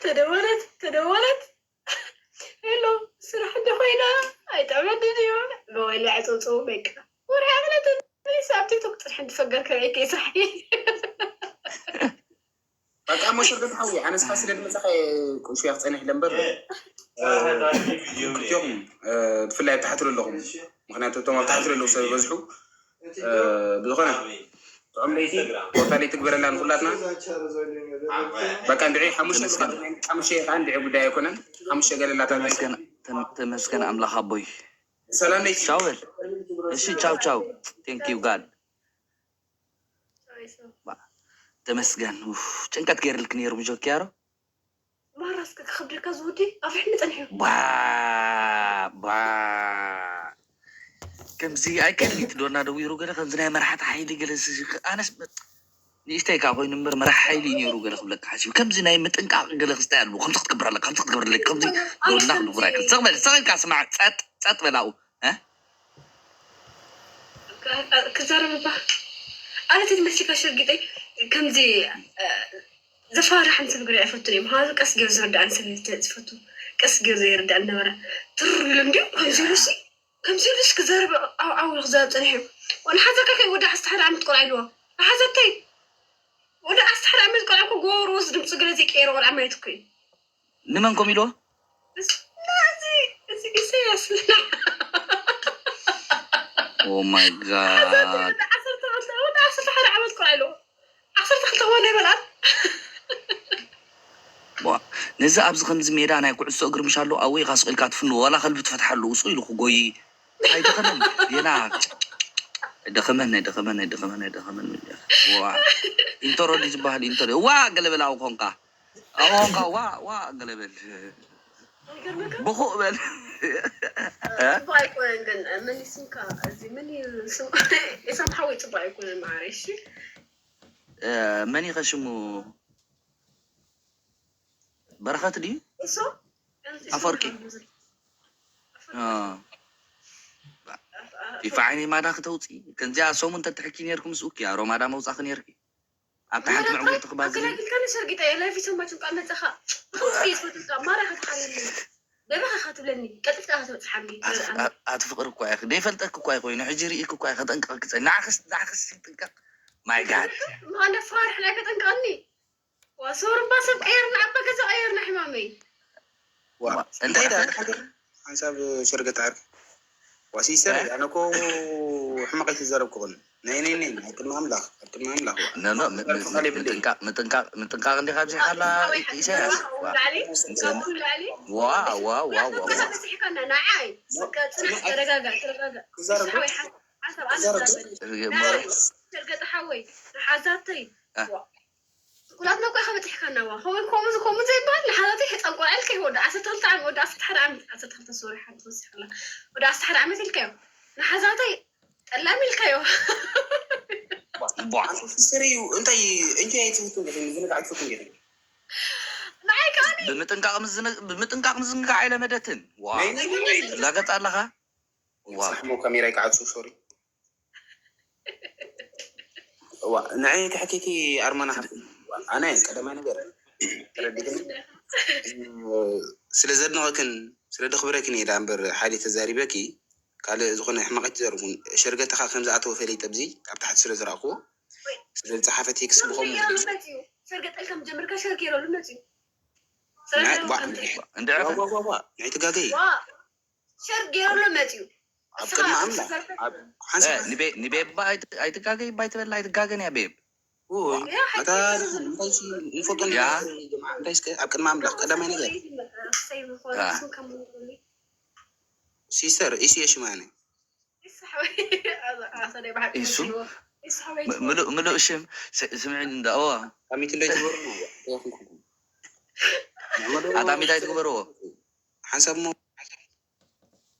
ተደወለት ተደወለት። ሄሎ፣ ስራሕ እንደ ኮይና ኣይጠዕመኒ ድዩ? በወለ ዕፅውፅው በቃ። ወርሒ ኣመለት ሳብ ቲክቶክ ፅርሕ እንትፈገር ከበይከ ስራሕ። በቃ ሞሽር ግን ሓዊ ኣነስ ፋሲለ ድመፃኸ ቁሹ ያክፀንሕ ለምበር ክልቲኹም ብፍላይ ኣብ ታሕቲ ኣለኹም። ምክንያቱ እቶም ኣብ ታሕቲ ዘለዉ ሰብ ዝበዝሑ ብዝኾነ ጥዑም ለይቲ ቦታ ለይቲ ግበረላ ንኩላትና። በቃ እንድዒ ሓሙሽተ እስካ ሓሙሽተ ከዓ እንድዒ ጉዳይ ኣይኮነን። ሓሙሽተ ገለላታ ተመስገን ኣምላኽ ኣቦይ። ሰላም ለይቲ። ቻው በል። እሺ ቻው ቻው። Thank you God። ተመስገን። ኡፍ፣ ጭንቀት ገይርልክ ነይሩ ብጆኪ ያሮ። ማራ እስከ ክኸብደካ ዝወዲ ኣፍርሕኒ ጸኒሑ። ባ ባ ከምዚ ኣይከልኒት ዶና ደዊሩ ገለ ከምዚ ናይ መራሕቲ ሓይሊ ገለ ስ- ኣነስ በ- ንእሽተይ ካብ ኮይኑ እምበር መራሕ ሓይሊ እዩ ነይሩ ገለ ክብለካ ሓሲቡ ከምዚ ናይ ምጥንቃቕ ገለ ክስታይ ኣለዎ ከምዚ ክትገብር ኣለካ ከምዚ ክትገብር ኣለካ ከምዚ ዶና ክድቡር ኣይከ ሰቕ በል ሰቕ ኢልካ ስማዕ ጸጥ ጸጥ በላኡ እ ክዛረብ እባ ኣነ ተትመስልካ ሸርጊጠይ ከምዚ ዘፋርሕ ንሰብ ግዳ ኣይፈቱን እዮም። ሃዚ ቀስ ገይሩ ዝርዳእኒ ሰብ ዝፈቱ ቀስ ገይሩ ዘይርዳእኒ ነበረ ትሩ ኢሉ እንዲሁ ከምዚ ኢሉ ሲ ከምዚ ኢሉ ሲ ክዛረብ ዓው ዓው ኢሉ ክዛረብ ፀኒሑ እዩ። ንሓዘካ ከ ወዲ ዓሰርተ ሓደ ዓመት ቆልዓ ኢልዎ ንሓዘተይ ወዲ ዓሰርተ ሓደ ዓመት ቆልዓ እኮ ጎበሩ ወስ ድምፁ ገለ ዘይቀየረ ቆልዓ ማለት እኮ እዩ። ንመን ኮም ኢልዎ? እዚ እዚ ኢሳያስ Oh my god። ዓሰርተ ሓደ ዓመት ቆልዓ ኢልዎ ዓሰርተ ክልተ ክኾን ኣይበልዓን። ነዚ ኣብዚ ከምዚ ሜዳ ናይ ኩዕሶ እግሪ ምሽ ኣሎ ኣወይ ኢኻ ስቕ ኢልካ ትፍንዎ ዋላ ከልቢ ትፈትሓሉ ውስቕ ኢሉ ክጎይ ኣይደኸመን ዜና ደኸመን ኣይደኸመን ኣይደኸመን ኣይደኸመን ዋ ኢንተሮ ድዩ ዝበሃል ኢንተሮ ዋ ገለ በል ኣብኡ ኮንካ ኣብኡ ኮንካ ዋ ዋ ገለ በል ብኹእ በል ጽቡቅ ኣይኮነን ግን ምን ይስምካ እዚ ምን ይስም ኢሳም ሓወይ ጽቡቅ ኣይኮነን ማዓረ እሺ መን ኢኸ ሽሙ በረኸት ድዩ ኣፈወርቂ ይፋ ዓይነይ ማዳ ክተውፅኢ ከምዚኣ ሰሙን ተትሕኪ ነርኩ ምስ ኡኪ ኣሮ ማዳ መውፃኺ ነርኪ ኣብ ታሓንቲ ምዕጉርቲ ክባዝኒ ኣገላግልካኒ ሰርጊጠ ላይፍ ይሰማችሁ እንኳን መፀኻ ብኸምዚ ስፈትካ ማራ ክትሓለኒ በበኻ ክትብለኒ ቀልጥፍካ ክትበፅሓኒ ኣቲ ፍቅሪ እኳ ኢኺ ደይፈልጠክ እኳ ኮይኑ ሕጂ ርኢክ እኳ ከጠንቅቐክ ፀ ንዓክስ ንዓክስ ይጥንቀቅ ማይ ጋድ ምዃን ደፍራ ርሕላይ ከጠንቅቐኒ ዋ ሶርባ ሰብ ቀየርና ኣባ ገዛ ቀየርና ሕማመይ እንታይ ዳ ሓንሳብ ሸርገት ዓርኪ ዋ ሲስተር ኣነ እኮ ሕማቕ ኣይተዛረብኩኽን ናይ ናይ ናይ ኣብ ቅድሚ ኣምላኽ ኣብ ቅድሚ ኣምላኽ ዋ ምጥንቃቕ ምጥንቃቕ ምጥንቃቕ እንዲኻ ኣብዚሓላ ኢሳያስ ላዕሊ ላዕሊ ዋ ዋ ዋ ዋ ዋ በዚሕካና ንዓይ በቃ ጽናሕ ተረጋጋ ተረጋጋ ሓሳብ ኣነ ሸርገጥ ሓወይ ንሓዛተይ ኩላትና እኮ ኢኻ በፂሕካና ዋ ከምኡ ከምኡ ከምኡ ዘይበሃል ንሓዛተይ ሕፃን ቆልዓ ኢልካ ወዲ ዓሰርተ ክልተ ዓመት ወዲ ዓሰርተ ሓደ ዓመት ዓሰርተ ክልተ ሶሪ ሓንቲ ወሲኽላ ወዲ ዓሰርተ ሓደ ዓመት ኢልካዮ ንሓዛተይ ጠላም ኢልካዮ ስሪ እዩ እንታይ እንጂ ኣይትፍቱ ዝንጋዕ ትፍቱ እንዴ ንዓይ ከዓኒ ብምጥንቃቕ ምዝንጋዕ ኣይለመደትን ዋ ላገጽ ኣለኻ ሳሕሞ ካሜራ ይከዓጹ ሶሪ ንዓይ ትሕኪኪ ኣርማና ሓፍቲ ኣነ ቀዳማይ ነገር ተረዲግኒ ስለ ዘድንቐክን ስለ ደኽብረክን እየ ዳ እምበር ሓይሊ ተዛሪበኪ ካልእ ዝኾነ ሕማቕ ኣይትዘርጉን ሸርገትኻ ከም ዝኣተወ ፈለይ ጠብዚ ኣብ ታሕቲ ስለ ዝረኣኽዎ ስለ ዝፀሓፈ ቴክስ ብኸምኡ ሸርገጠልካ መጀመርካ ሸር ገይረሉ መፅዩ እንድዕኸ ንዕትጋገይ ሸር ገይረሉ መፅዩ ኣብ ቅድሚ ኣምላኽ ኣብ ሓንሳብ ንቤባ ኣይትጋገይ ባይትበላ ኣይትጋገን እያ ቤብ ንፈልጦ እንታይ እስከ ኣብ ቅድሚ ኣምላኽ ቀዳማይ ነገር ሲስተር ኢሱ የሽማነ ኢሱ ምሉእ ምሉእ ሽም ስምዕኒ እንዳ እዋ ኣሚት እንዶ ይትበሩ ኣታሚት ኣይትግበርዎ ሓንሳብ ሞ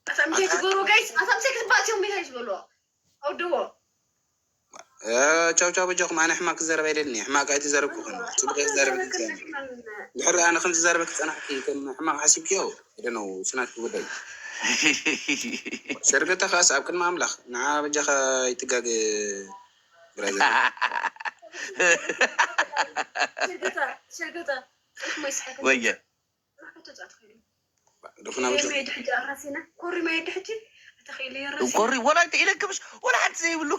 ኣታሚት ኣይትግበርዎ ጋይስ ኣታሚት ኣይትግበርዎ ኣውድዎ ቻው ቻው በጃኹም ኣነ ሕማቅ ክዘረብ ኣይደልን እየ ሕማቅ ኣይትዘረብኩኽን ፅቡቅ ክዘረብ ድሕሪ ኣነ ከም ዝዘረበ ክፀናሕኪ ከም ሕማቅ ሓሲብክዮ ደነው ስናት ጉዳይ ሸርገታ ካስ ኣብ ቅድሚ ኣምላኽ ንዓ በጃኻ ይትጋገ ብራዘር ሸርገታ ሸርገታ ጥራሕ ማይ ስሓይ ወየ ማይ ትወፅኣ ትኽእሉ ዶፍና ኮሪ ማይ ድሕጂ ኣራሲና ኮሪ ማይ ድሕጂ እተኽእሉ የራሲ ኮሪ ወላ ኢለክምሽ ወላ ሓንቲ ዘይብሉ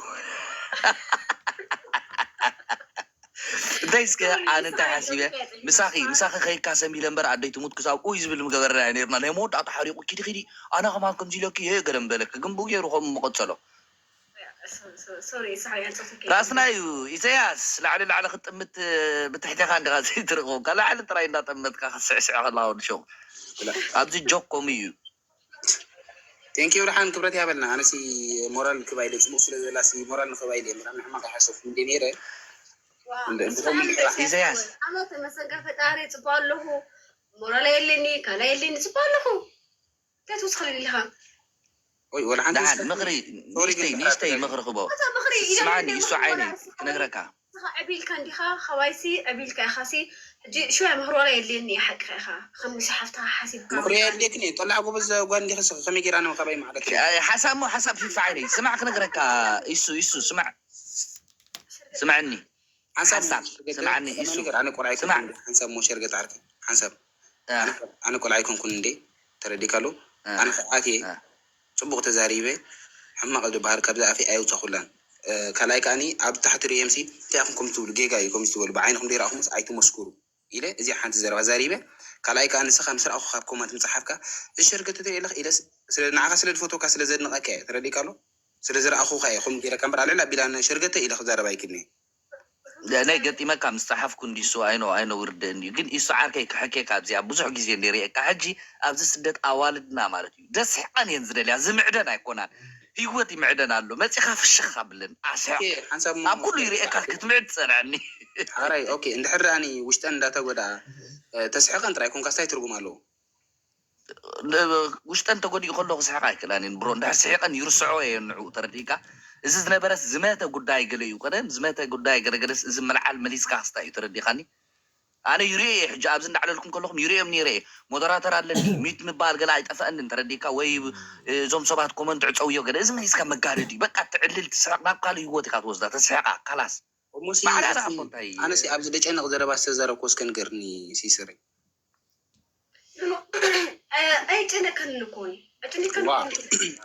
እንታይ እስከ ኣነ እንታይ ሓሲበ ምሳኺ ምሳኺ ከይካሰም ኢለ እምበር ኣደይ ትሙት ክሳብ ኡይ ዝብል ምገበረ ኔርና ናይ መወዳእታ ሓሪቑ ኪዲ ኪዲ ኣነ ከማን ከምዚ ኢለኪ የ ገለ ምበለኪ ግን ብኡ ገይሩ ከምኡ መቐጸሎ ሶሪ ሳሓ ያንፀተኪ ራስና እዩ ኢሰያስ ላዕሊ ላዕሊ ክትጥምት ብትሕቴኻ እንዲኻ ዘይትርቕቡ ካብ ላዕሊ ጥራይ እንዳጠመትካ ክትስዕስዕ ከላ ወዲ ሸው ኣብዚ ጆክ ከምኡ እዩ ቴንኪ ብርሃን ክብረት ያበልና ኣነሲ ሞራል ክባይለ ፅቡቅ ስለ ዘላሲ ሞራል ንክባይለ ምናምን ሕማቅ ይሓሰብኩ እንደ ነይረ ኢሰያስ ኣመት መሰጋ ፈጣሪ ፅባ ኣለኹ ሞራል የለኒ ካላ የለኒ ፅባ ኣለኹ እንታይ ትውስኸል ኢልካ ወይ ወላ ሓንቲ ደሓን ምኽሪ ንእሽተይ ንእሽተይ ምኽሪ ክቦ እታ ምኽሪ ኢለ ስምዓኒ ምንድን እሱ ምኽሪ ዓይኒ ወላ ንስኻ ክነግረካ ንስኻ ዕቢልካ እንዲኻ ኸባይሲ ዕቢልካ ኢኻሲ ሕጂ ሽወ ምኽሪ ወላ የድልየኒ እዩ ሓቅኻ ኢኻ ከም ምሽ ሓፍትኻ ሓሲብካ ምኽሪ የድልየክን እዩ ጠላዕ ጎበዝ ጓል እንዲኸ ስኸ ከመይ ጌራ ነው ካባይ ማለት እዩ ሓሳብ ሞ ሓሳብ ፊፋ ዓይነይ ስማዕ ክነግረካ ኢሱ ኢሱ ስማዕ ስምዐኒ ሓንሳብ ሓንሳብ ስምዓኒ ኢሱ ነገር ኣነ ቆልዓ ስማዕ ኣይኮንኩን ሓንሳብ ሞ ሸርገት ዓርኪ ሓንሳብ አ፣ ኣነ ቆልዓ ኣይኮንኩን እንዴ ተረዲካሉ አ፣ ኣነ ከዓት እየ አ። ፅቡቅ ተዛሪበ ሕማቅ ዝበሃል ካብዚ ኣፈይ ኣየውፀኹላን ካልኣይ ከዓኒ ኣብ ታሕቲ ርእየምሲ እንታይ ኢኹም ከም ትብሉ ጌጋ እዩ ከም ትበሉ ብዓይንኹም ደይረእኹምስ ኣይትመስክሩ ኢለ እዚኣ ሓንቲ ዘረባ ዛሪበ ካልኣይ ከዓኒ ንስኻ ምስ ረኣኹ ካብ ኮመንት ምፅሓፍካ እዚ ሸርገት ትርኢ ኣለኽ ኢለስ ስለ ንዓኻ ስለ ዝፈትወካ ስለ ዘድንቐካ እየ ተረዲካሉ ስለ ዝረኣኹኻ እየ ከምኡ ገይረካ እምበር ኣልዕል ኣቢላ ሸርገተ ኢለ ክዛረብ ኣይክድኒ ናይ ገጢመካ ምስ ጸሓፍኩ እንዲሱ ኣይኖ ኣይኖ ውርደ እንዲ ግን ኢሱ ዓርከይ ክሕኬካ ኣብዚኣ ብዙሕ ግዜ እንዲ ርእየካ ሕጂ ኣብዚ ስደት ኣዋልድና ማለት እዩ ደስሕቀን እየን ዝደልያ ዝምዕደን ኣይኮናን ህይወት ይምዕደን ኣሎ መጺኻ ፍሽኽ ኣብለን ኣስያ ሓንሳብ ኣብ ኩሉ ይርእየካ ክትምዕድ ትጸንዐኒ ሓራይ ኦኬ እንድሕር ደኣኒ ውሽጠን እንዳተጎዳ ተስሕቀን ጥራይ ኮንካ ስታይ ትርጉም ኣለዎ ውሽጠን ተጎዲኡ ከሎ ክስሕቅ ኣይክእላን እየን ብሮ እንድሕር ስሒቀን ይርስዖ እየ ንዕኡ ተረዲእካ እዚ ዝነበረስ ዝመተ ጉዳይ ገለ እዩ ቀደም ዝመተ ጉዳይ ገለገለስ እዚ መልዓል መሊስካ ክስታ እዩ ተረዲእካኒ ኣነ ይርኦ እየ ሕጂ ኣብዚ እንዳዕለልኩም ከለኹም ይርኦም ነይረ እየ ሞደራተር ኣለኒ ሚት ምባል ገለ ኣይጠፍአንን ተረዲእካ ወይ እዞም ሰባት ኮመንት ዕፀውዮ ገለ እዚ መሊስካ መጋደድ እዩ በቃ ትዕልል ትስሕቅ ናብ ካልእ ህይወት ኢካ ትወስዳ ተስሕቃ ካላስ እሞሲ ማዕዳ ደኣ እኮ እንታይ ኣነሲ ኣብዚ ደጨነቕ ዘረባ ዝተዘረብኮ እስከ ንገርኒ ሲስሪ ኣይጨነቀን እኮ ኣይጨነቀን ዋ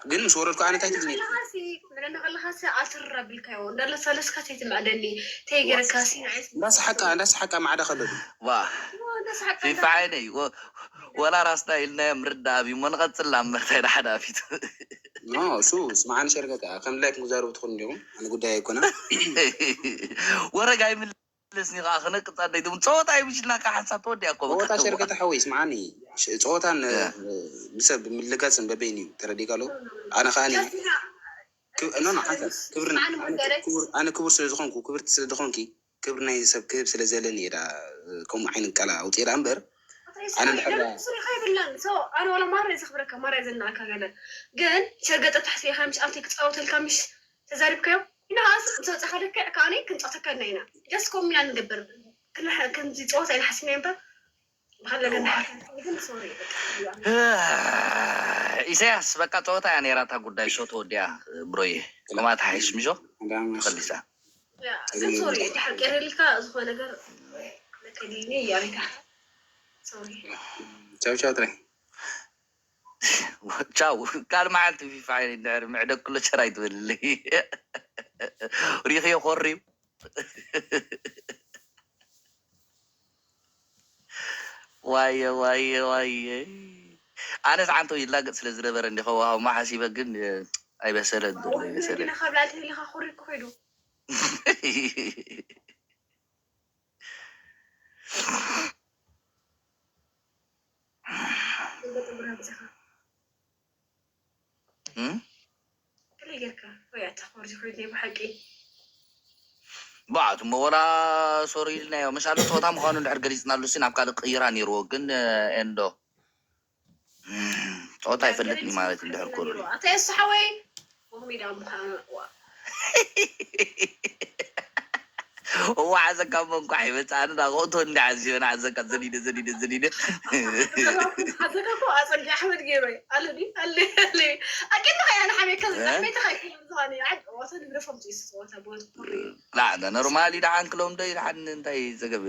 ግን ምስ ወረድኩ ኣነ እንታይ ትብልኒ ከለካሲ ምረና ከለካሲ ኣትር ኣቢልካዮ እንዳለሳለስካ ተይትምዕደኒ ተይገረካሲ እንዳሰሓቃ እንዳሰሓቃ ማዕዳ ከለዱ ዋ ፊፋ ዓይነይ ወ- ወላ ራስታ ኢልናዮም ርዳእ ኣብ እሞ ንቐፅል ናብ መርታይ ንሓዳፊት ኖ እሱ ስማዓኒ ሸርገታ ከም ላይክ ንዛረቡ ትኽእሉ እንዲኹም ኣነ ጉዳይ ኣይኮነ ወረግ ኣይምልስኒ ከዓ ክነቅፃ ደይትም ፀወታ ኣይምሽልናካ ሓንሳብ ተወዲኣ እኮ በቃ ጸወታ ተው። ሸርገታ ሓወይ ስማዓኒ ጸወታን ብሰብ ምልጋፅን በበይን እዩ ተረዲካሉ ኣነ ከዓኒ ኖ ኖ ሓንሳብ ክብሪ ኣነ ክቡር ስለ ዝኾንኩ ክብርቲ ስለ ዝኾንኪ ክብሪ ናይ ሰብ ክህብ ስለ ዘለኒ እየ ከምኡ ዓይነት ቃል ኣውፅኤ ደኣ እምበር ኣነ እንድሕር ደኣ ሪካ ይብላን ሰው ኣነ ዋላ ማራ ዘኽብረካ ማራ ዘናእካ ገለ ግን ሸገጠ ታሕሲ ኢኻ ምሽ ኣብቲ ክፃወተልካ ምሽ ተዛሪብካዮ ኢና ኣስ ዘውፅኻ ልክዕ ከዓኒ ክንፃወተካ ኢና ኢና ደስ ከምኡ ኢና ንገብር ክንሕ- ከምዚ ፀወታ ኢና ሓስብና እምበር ብካል ነገር ንሓስብ ግን ሶሪ በቃ ኢሳያስ በቃ ፀወታ እያ ነይራ እታ ጉዳይ ሾ ተወዲኣ ብሮዬ ከምኣ ተሓይሽ ምሾ ተኸሊሳ ሶሪ ድሓር ቀይረልካ ዝኾነ ነገር መከሊኒ እያሪካ ሶሪ ቻው ቻው ጥራይ ቻው ካልእ መዓልቲ ፊፋ ዓይነ እንድሕር ምዕደግ ኩሎ ቸር ኣይትበልለይ ሪኽዮ ኮሪም ዋየ ዋየ ዋየ ኣነስ ዓንቶ ይላገጥ ስለ ዝነበረ እንዲ ከዋሃማ ሓሲበ ግን ኣይበሰለን ዘሎ ኣይበሰለን ካብ ላዕሊ ተሊካ ኮሪኩ ከይዱ ባዕት እሞ ወላ ሶሪ ኢልናዮ መሻሉ ፀወታ ምኳኑ እንድሕር ገሊፅናሉ ሲ ናብ ካልእ ቅይራ ነይርዎ ግን ኤንዶ ፀወታ ኣይፈልጥን ማለት እንድሕር ኮሩ ኣታ የሱ ሓወይ ወሜዳ ምዃኑ እዋ ዓዘካ እሞ እንኳዕ ይመፅኣኒ ዳ ከእቶ እንዳ ዓዚበን ዓዘካ ዘሊደ ዘሊደ ዘሊደ ዓዘካ እኮ ኣፀጊ ኣሕመድ ገይሩ ኣሎ ድዩ ኣለ ኣለ ኣቂድካ እያ ንሓሜካ ኣሕሜትካ ይክል ዝኾነ ወሰን ግረፎም ፂሱ ወታ ቦት ላ ኖርማል ይደሓን ክሎም ዶ ይደሓን እንታይ ዘገብ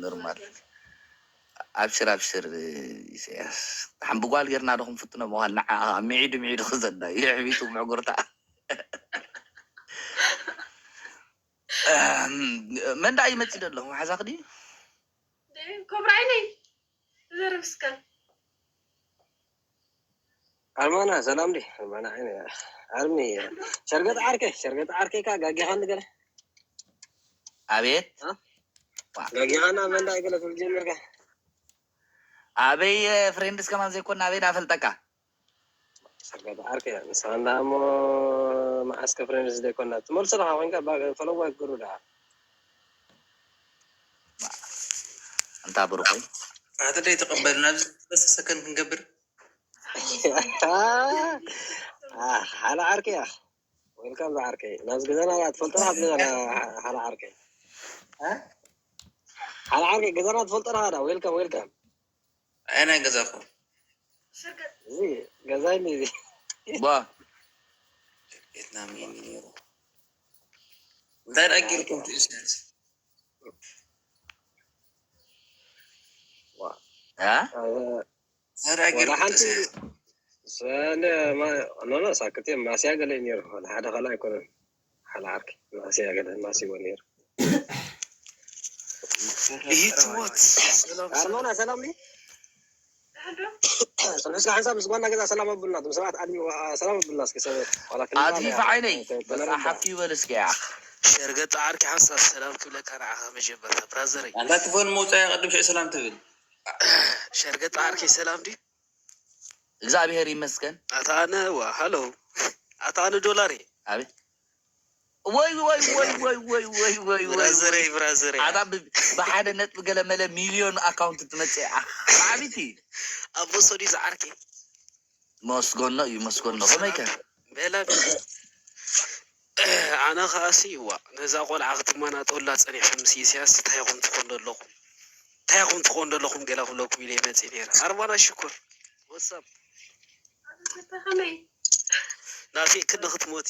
ኖርማል ኣብሽር ኣብሽር። ኢሳያስ ሓምቢ ጓል ጌርና ዶ ክንፍትኖ ምዃን ንዓ ምዒዱ ምዒዱ ክዘዳ የዕቢቱ ምዕጉርታ። መን ደኣ ይመጽእ ደሎ ሓዛኽ ድዩ? ኮብራይነይ ተዘረብ እስከ። ኣርማና ሰላም ዲ ኣርማና ዓይነ ኣርሚ ሸርገጥ ዓርከ ሸርገጥ ዓርከ ካ ጋጊኻኒ ገለ ኣቤት ጋጊኻና መንዳ ገለ ትብል ጀሚርካ ኣበይ ፍሬንድስ ከማን ዘይኮና ኣበይ ዳፈልጠካ ሸርገጥ ዓርከ ንስኻ እንዳ እሞ መዓስከ ፍሬንድስ ዘይኮና ትመልሶ ደኻ ኮንካ ፈለዋ ይግሩ ደኻ እንታ ብሩኸይ ኣተ ደይ ተቐበልና ኣብዚ ሰከን ክንገብር ሓላ ዓርከይ ኣኽ ወልካም ዝዓርከይ ናብዚ ገዛና ትፈልጦ ናብዚ ገዛና ሓላ ዓርከይ ሓላ ዓርከይ ገዛና ትፈልጦ ዳ ወልካም ወልካም ኣይ ናይ ገዛኹም እዚ ገዛ ኒ እዚ ባ ቤትና ሚኒ ነይሩ እንታይ ደኣ ጌርኩም ትእስያስ እ እንታይ ደኣ ጌርኩም ትእስያስ ኖኖ ሳክት እዮም ማስያ ገለ እዩ ነይሩ ሓደ ካልእ ኣይኮነን ሓደ ዓርኪ ማስያ ገለ ማስይዎ ነይሩ ይትሞት ኣርማና ሰላም ድዩ ስልስካ ሓንሳብ ምስ ጓና ገዛ ሰላም ኣብሉና እቶም ሰባት ኣድሚ ሰላም ኣብሉና እስኪ ሰብ ዋላ ክልል ኣትሊፍ ዓይነይ በዛ ሓፍ ይበል እስኪ ያ ሸርገጥ ዓርኪ ሓንሳብ ሰላም ክብለካ ንዓኻ መጀመርታ ብራዘረይ ኣንታ ትፎን መውፃኢ ቅድም ሽዕ ሰላም ትብል ሸርገጥ ዓርኪ ሰላም ድዩ እግዚኣብሔር ይመስገን ኣታ ኣነ ዋ ሃሎ ኣታ ኣነ ዶላር እየ ኣቤት ወይ ወይ ወይ ወይ ወይ ወይ ወይ ወይ ወይ ብራዘረይ ብራዘረይ ኣታ ብ- ብሓደ ነጥቢ ገለ መለ ሚልዮን ኣካውንት ትመፅእ ዓቢቲ ኣቦ ሰዲ ዝዓርኪ መስገኖ እዩ መስገኖ ከመይ ከ በላ ኣነ ከኣሲ ይዋ ነዛ ቆልዓ ክትመናጠሉላ ፀኒሕኩም ምስ ኢሳያስ እንታይ ኢኹም ትኾኑ ዘለኹም እንታይ ኢኹም ትኾኑ ዘለኹም ገላ ክብለኩም ኢለ ይመፅእ ነይረ ኣርባና ሽኩር ወሳብ ከመይ ናፊቅክኒ ክትሞቲ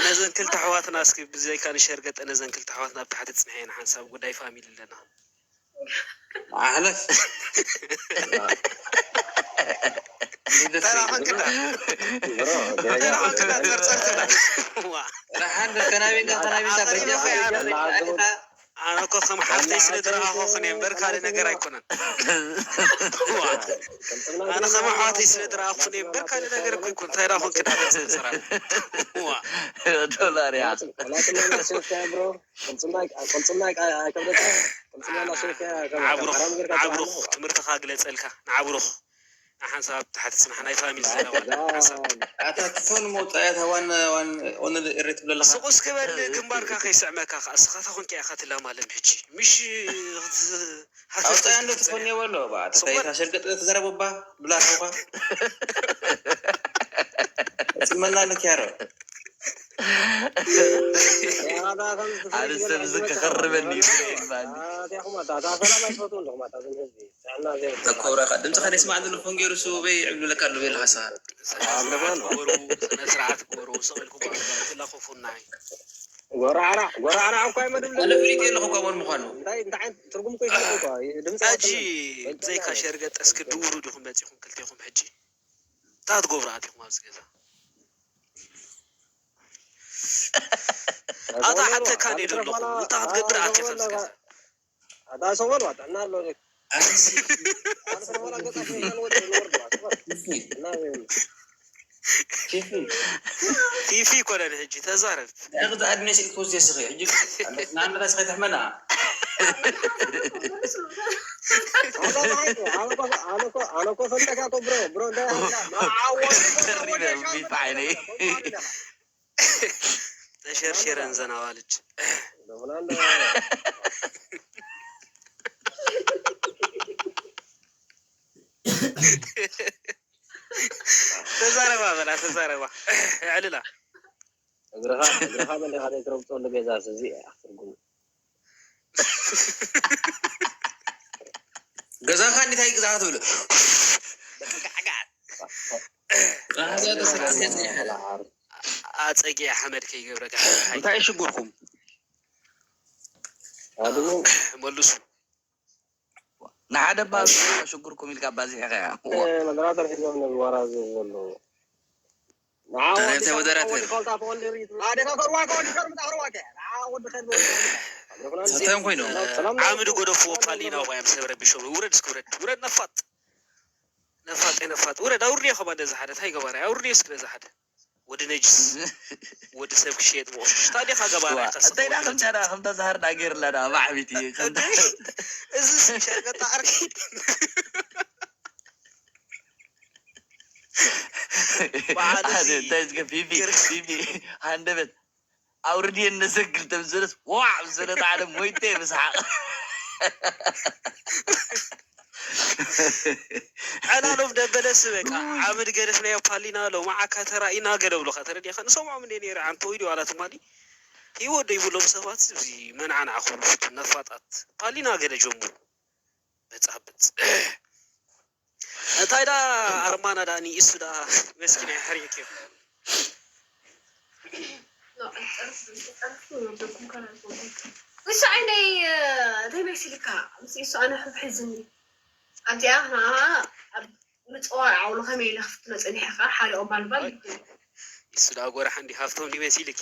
ነዘን ክልተ ኣሕዋትና እስኪ ብዘይካ ንሸርገጠ ነዘን ክልተ ኣሕዋትና ኣብ ታሕቲ ፅንሐየን ሓንሳብ ጉዳይ ፋሚሊ ኣለና ኣሕለፍ ተራኸንክና ተራኸንክና ጸርጸርትና ዋ ረሓን ከናቢንካ ከናቢንካ በጃ ኣነ እኮ ከም ሓፍተይ ስለ ዝረኣኹኽን እየ እምበር ካልእ ነገር ኣይኮነን ኣነ ከም ኣሕዋተይ ስለ ዝረኣኹኽን እየ እምበር ካልእ ነገር እኮ ይኮን እንታይ ዳኹን ክዳገጽ ሰራ ዶላር እያ ንዓብሩኽ ትምህርትኻ ግለጸልካ ንዓብሩኽ ንሓንሳብ ትሓቲ ጽናሕ ናይ ፋሚሊ ዘለዋ ሓንሳብ ኣታ ትፎን መውፃእያት ዋን ዋን ኦነል ኤሬ ትብለለኻ ስቑስ ክበል ግንባርካ ከይስዕመካ ከዓ ስኻታ ኮንካ ኢኻ ትላማለም ሕጂ ምሽ ኣውፃያ እንዶ ትፎን የበሎ ተይታ ሸርገጥ ተዘረበባ ብላ ተውካ ፅመና ልክያሮ ሓደ ሰብ እዚ ክኸርበኒ ይብል ተኮብራካ ድምፅካ ደስማዕ ዘሎ ፎን ገይሩ ስበይ ዕብልለካ ኣሎ ቤልካ ስኻ ስርዓት ግበሩ ስነ ስርዓት ግበሩ ስቕ ኢልኩም ትላኸፉና ጎራዕራዕ ጎራዕራዕ እኳ ይመድብለ ኣነ ፍሊጥ የለኹ እኳ መን ምዃኑ እንታይ እንታይ ዓይነት ትርጉም እኮ ይፈልጥ እኮ ድምፂ ሕጂ ብዘይካ ሸርገጠ እስኪ ድውሩ ዲኹም መፂኹም ክልቴኹም ሕጂ እንታይ ትገብሩ ኣቲኹም ኣብዚ ገዛ ኣታ ሓተካ ደ ዘለኹም እንታይ ክትገብር ኣቲኻ ኣብዚ ገዛ ኣታ ሰወል ዋጣ እና ኣሎ ፊፊ ኮነን ሕጂ ተዛረብ እዛ ኣድሜ ስልክ ወስደ ስኺ ሕጂ ንኣንበታ ስኸ ተሕመና ኣነ እኮ ፈልጠካ እኮ ብሮ ብሮ እንታይ ቢት ዓይነይ ተሸርሽረን ዘናዋ ልጅ ተዛረባ በላ ተዛረባ ዕልላ እግርኻ እግርኻ መሊኻ ዘይትረግፀሉ ገዛ እዚ እያ ትርጉሙ ገዛኻ እንዴት ኣይግዛኻ ትብል ኣፀጊ ሓመድ ከይገብረካ እንታይ ሽጉርኩም ኣድሚን መልሱ። ንሓደ ባብ ሽጉርኩም ኢልካ ባዚሕካ እያ። ነገራት ኣርሒዞም ነብዋራ ዘለዉ ተወደራተር ሰተም ኮይኖም ዓምድ ጎደፍዎ ፓሊና ዋያም ሰብ ረቢሾም። ውረድ እስኪ ውረድ፣ ውረድ ነፋጥ፣ ነፋጥ ነፋጥ፣ ውረድ። ኣውርድ ኢኻ ነዚ ሓደ፣ እንታይ ገባና? ኣውርድ እስኪ ነዚ ሓደ። ወዲ ነጅስ፣ ወዲ ሰብ ክሽየጥ መቆሸሽ። ታዲያ ካገባና እንታይ ዳ ከምታ ዳ ከምታ ዛሃር ዳ ገይርላ ዳ ማዕቢቲ። እዚ ሸርገጣ ዓርኪ። በዓል እዚ እንታይ እስከ ፊፊ ፊፊ ሃንደበት ኣውርድየ እነሰግር ተምዘለስ ዋዕ ብዘለት ዓለም ሞይተ ምስሓቕ። ዕላሎም ደበለስ በቃ ዓመድ ገደፍናዮ ፓሊና ሎማዓ ከተራኢና ገለ ብሎካ ተረዲኻ ንሰምዖም እንደ ነይረ ዓንተ ወይ ድዋላ ትማሊ ህይወት ዶ ይብሎም ሰባት እዚ መንዓንዓ ኩሉ ነፋጣት ፓሊና ገለ ጀምሩ በጻብጽ እንታይ ዳ ኣርማና ዳ ንኢሱ ዳ መስኪና ይሕርየክ እዮም እሱ ዓይነይ እንታይ መሲልካ ምስ እሱ ኣነ ሕዝኒ ኣብዚኣ ኣብ ምፅዋር ዓውሎ ከመይ ኢለ ክፍትኖ ፀኒሐ ከዓ ሓደ ኦባልባል እሱ ዳ ጎራሕ እንዲ ሃፍቶም ዲ መሲልኪ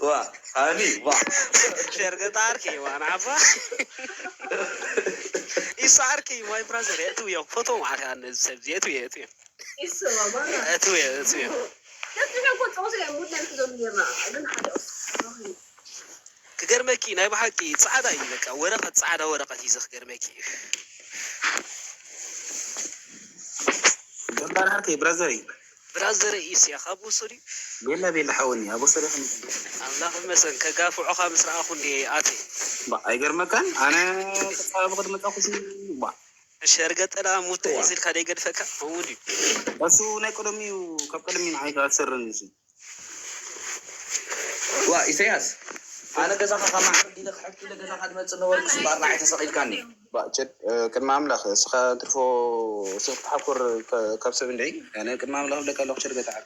ዋ ሃኒ ዋ ሸርገጣ ዓርከይ ዋ ንዓባ ኢሱ ዓርከይ my brother የእትው እዮም ፎቶ ማለት ኣነ ሰብ የእትው የእትው እዮም ይስዋ ባላ እትው እዮም እትው እዮም ደስ ዝብል እኮ ፀወታ እዮም ሙድ ናይ ክዘሉ ጌርና ግን ሓደ ክገርመኪ ናይ ብሓቂ ፃዕዳ እዩ በቃ ወረቐት ፃዕዳ ወረቐት እዩ ዘክገርመኪ ገባር ዓርከይ ብራዘር እዩ ብራዘር እዩ እስያ ካብ ወሰዱ ቤላ ቤላ ሓወኒ ኣብ ወሰደ ኣምላኽ ይመስገን ከጋፍዖኻ ምስ ረኣኹ እንዲ ኣተ ባ ኣይገርመካን ኣነ ክፃባብቕ ድመፃኹ ባ ሸርገጠላ ሙተ ስልካ ደይገድፈካ ከምኡ ድዩ እሱ ናይ ቀደም እዩ ካብ ቀደም እዩ ንዓይ ዝኣሰርኒ እሱ ዋ ኢሰያስ ኣነ ገዛኻ ካብ ማዕርግ ኢለ ክሕኪ ኢለ ገዛኻ ድመፅእ ነበርኩ ስባር ንዓይ ተሰቒልካኒ ባጭድ ቅድሚ ኣምላኽ እስኻ ትርፎ ስቕ ትሓኩር ካብ ሰብ እንድዒ ኣነ ቅድሚ ኣምላኽ ብለካ ኣለኹ ሸርገጣ ዓር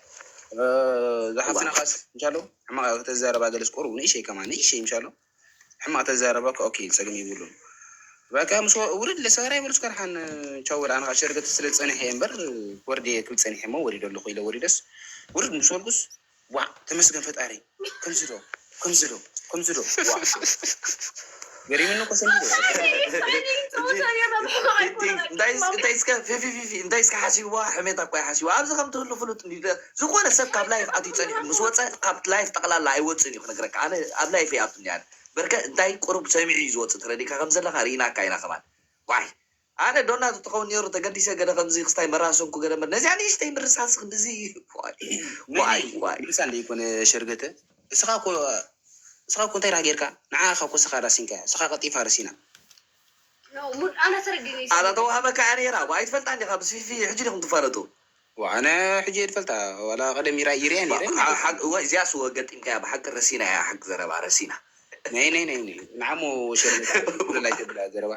ዝሓፍትና ካስ እንሻሎ ሕማቕ ከተዛረባ ገለስ ቁሩብ ንእሸይ ከማ ንእሸይ እንሻሎ ሕማቕ ተዛረባ ኦኬ ፀገም ይብሉን በቃ ምስ ውርድ ለሰራ ይበሉስ ከርሓን ቻው ወላ ኣነ ሸርገት ስለ ዝፀንሐ እየ እምበር ወርድ ክብል ፀኒሐ እሞ ወሪደ ኣለኹ ኢለ ወሪደስ ውርድ ምስ ወርጉስ ዋ ተመስገን ፈጣሪ ከምዚ ዶ ከምዚ ዶ ከምዚ ዶ ዋ ገሪምኒ እኮ ሰሚዶ እንታይ እስከ ፊፊፊፊ እንታይ እስከ ሓሲብዋ ሕሜታ እኮ ሓሲብዋ ኣብዚ ከም ትህሉ ፍሉጥ እንዲ ዝኾነ ሰብ ካብ ላይፍ ኣትዩ ፀኒሑ ምስ ወፀ ካብ ላይፍ ጠቕላላ ኣይወፅን እዩ ክነግረካ ኣነ ኣብ ላይፍ ይኣቱ እኒኣነ በርከ እንታይ ቁሩብ ሰሚዑ እዩ ዝወፅእ ተረዲካ ከም ዘለካ ርኢናካ ኢና ከማን ዋይ ኣነ ዶና ትኸውን ነሩ ተገዲሰ ገለ ከምዚ ክስታይ መራሰንኩ ገለ እምበር ነዚኣ ንእሽተይ ምርሳስ ክንድዚ ዋይ ዋይ ምርሳ እንደ ይኮነ ሸርገተ እስኻ እኮ እስኻ እኮ እንታይ ዳ ጌርካ ንዓ ኻ እኮ እስኻ ራሲንካ እስኻ ቀጢፋ ረሲና ሙድ ኣነ ተረዲኒ ኣላ ተዋህበካ እያ ነይራ ኣይትፈልጣ እንዲኻ ብስፊፊ ሕጂ ዲኹም ትፋለጡ ኣነ ሕጂ እየ ዝፈልጣ ዋላ ቀደም ይራ ይርያ ነይረ እዚኣ ስወ ገጢምካያ ብሓቂ ረሲና እያ ሓቂ ዘረባ ረሲና ናይ ናይ ናይ ናይ ንዓሞ ሸርገተ ብላይ ተብላ ዘረባ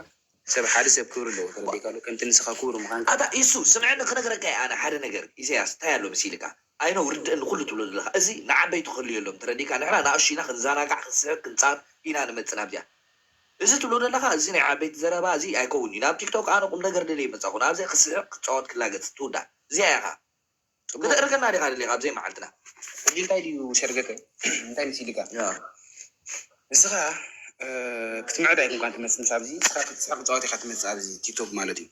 ሰብ ሓደ ሰብ ክብሪ ኣለዎ ተረዲእካ ኣሎ ከምቲ ንስኻ ክቡር ምዃን ኣታ ኢሱ ስምዐኒ ክነግረካ እየ ኣነ ሓደ ነገር ኢሳያስ እንታይ ኣሎ መሲልካ ኣይነ ውርድእ ንኩሉ ትብሎ ዘለካ እዚ ንዓበይቲ ክህልዮ ኣሎም ተረዲእካ ንሕና ንኣሹ ኢና ክንዘናጋዕ ክንስሕቅ ክንፃወት ኢና ንመፅእ ናብዚኣ እዚ ትብሎ ዘለካ እዚ ናይ ዓበይቲ ዘረባ እዚ ኣይከውን እዩ ናብ ቲክቶክ ኣነ ቁም ነገር ደልየ መፃኹ ናብዚ ክስሕቅ ክፃወት ክላገፅ ትውዳእ እዚኣ ኢኻ ክተእርገና ዲኻ ደሊኻ ኣብዘይ መዓልትና ሕጂ እንታይ ድዩ ሸርገተ እንታይ መሲልካ ንስኻ ክትምዕድ ኣይኮንካን ትመፅእ ምስ ኣብዚ ንስኻ ክትስሕቅ ክትፃወት ኢኻ ትመፅእ ኣብዚ ቲክቶክ ማለት እዩ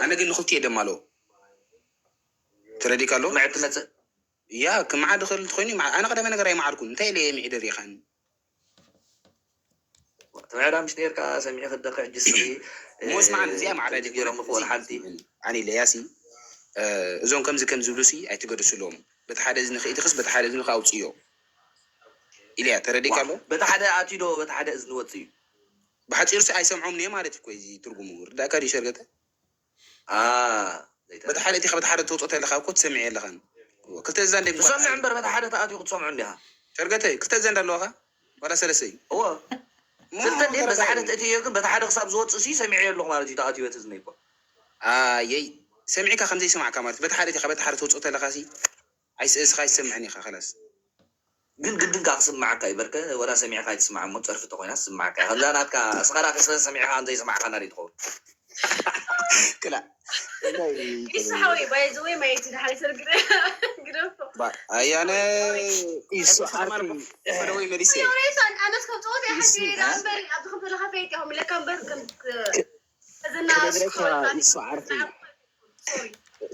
ኣነ ግን ንክልቲኤ ደማሎ ተረዲካ ኣሎ ምዕድ ትመፅእ ያ ክምዓድ ክእል እንተኮይኑ ኣነ ቀደመ ነገር ኣይመዓድኩን እንታይ ኢለ የምዒደ ሪኢኻኒ ትምዕዳ ምሽ ነርካ ሰሚዒ ክደኺ ሕጂ ስኺ ሞስ መዓን እዚኣ ማዕዳ ገይሮም ክኾን ሓንቲ ኣነ ኢለያሲ እዞም ከምዚ ከም ዝብሉ ሲ ኣይትገደሱ ኣለዎም በቲ ሓደ እዚ ንክእትኽስ በቲ ሓደ እዚ ንክኣውፅዮ ኢለያ ተረዲካ ኣሎ በቲ ሓደ ኣትዩ ዶ በቲ ሓደ እዚ ንወፅ እዩ ብሓፂሩ ሲ ኣይሰምዖም እየ ማለት እኮ እዚ ትርጉሙ ርዳእካ ድዩ ሸርገተ በቲ ሓደ እቲኻ በቲ ሓደ ትወፆ ተለካ እኮ ትሰምዕ ኣለኻን ክልተ እዛ እንደ ትሰምዕ እምበር በቲ ሓደ ተኣትዩ ክትሰምዑ እንዲኻ ሸርገተ ክልተ እዛ እንዳለዋኻ ዋላ ሰለስተ እዩ እዎ ክልተ እንደ በቲ ሓደ ተእትዮ ግን በቲ ሓደ ክሳብ ዝወፅእ ሲ ሰሚዐ ኣለኹ ማለት እዩ ተኣትዩ በቲ ዝነይኮ ኣየይ ሰሚዕካ ከምዘይሰማዕካ ማለት በቲ ሓደ እቲኻ በቲ ሓደ ትወፅኦ ተለካ ሲ ኣይስእስኻ ኣይሰምዕን ኢኻ ከላስ ግን ግድን ከዓ ክስምዓካ እዩ በርከ። ወላ ሰሚዕካ ኣይትስማዕ እሞ ፀርፊ ተኮይና ትስምዓካ እያ። ከምዛ ናትካ እስኻ ራእሲ ሰሚዕካ እንዘይሰማዕካና ዶ ትኸውን? ክላ ኢሱ ሓወይ ባይዘወይ ማየት ድሓይ ሰርግደ ግደፎ። ኣያነ ኢሱ ዓርኪ ፈደወይ መሊሰ ሬሳን ኣነስ ከም ፀወት ይሓስበ ዳ እምበር ኣብዚ ከም ዘለካ ፈይጥ ኢኹም ለካ እምበር ከም ተዘና ክነግረካ ኢሱ ዓርኪ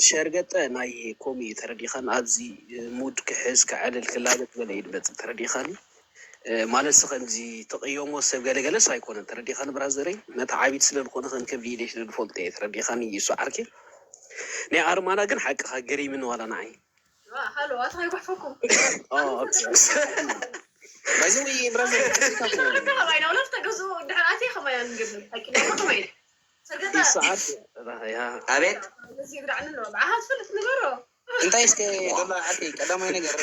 ሸርገጠ ናይ ኮሚ ተረዲኻን ኣብዚ ሙድ ክሕዝ ክዕልል ክላገጥ ገለ እዩ ድመፅእ ተረዲኻኒ። ማለት ስ ከምዚ ተቀየሞ ሰብ ገለገለስ ኣይኮነን ተረዲኻኒ ብራዘረይ። ነቲ ዓቢድ ስለ ዝኾነ ከንከብድ ኢለ ስለ ዝፈልጦ እየ ተረዲኻኒ ኢሱ ዓርኪ። ናይ ኣርማና ግን ሓቅኻ ገሪምኒ ዋላ ንዓይ። ሃሎ ኣታ ይጓሕፈኩም ባይዘዊ ብራዘር ከማይ ናብ ነፍተ ገዝኡ ድሕር ኣትየ ከማይ ኣንግድም ሓቂ ከማይ ሰርገታ ኢሱ ዓርኪ ያ ኣቤት ነዚ ግዳዕኒ ኣለዎ ብዓኻ ትፈልጥ ንገሮ እንታይ እስከ ዶላር ዓርኪ ቀዳማይ ነገር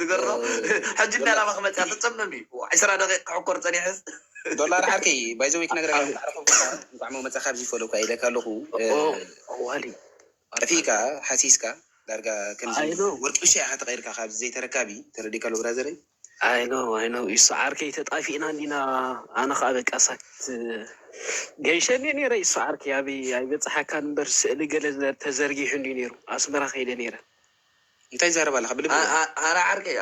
ንገሮ። ሕጂ እንዳላማ ክመፅኣ ትፀምም እዩ። ዕስራ ደቂቅ ክሕኮር ፀኒሐስ ዶላር ዓርከይ ባይዘወይ ክነግረካ እንኳዕ መመፃ ካብዚ ፈለኳ ኢለካ ኣለኹ። ዋሊ ጠፊእካ ሓሲስካ ዳርጋ ከምዚ I know. ወርቂ ብሻ ኢኻ ተቐይርካ ካብዚ ዘይተረካቢ ተረዲካ ኣሎ ብራዘረይ። ኣይኖ ኣይኖ ኢሱ ዓርከይ ተጣፊእና እንዲና። ኣነ ከዓ በቃ ሳክት ገይሸኒ ነይረ ኢሱ ዓርከይ ኣበይ ኣይበፅሓካን እምበር ስእሊ ገለ ተዘርጊሑ እንዲ ነይሩ ኣስመራ ከይደ ነይረ። እንታይ ይዛረብ ኣለካ ብልብ ሃራ ዓርከይ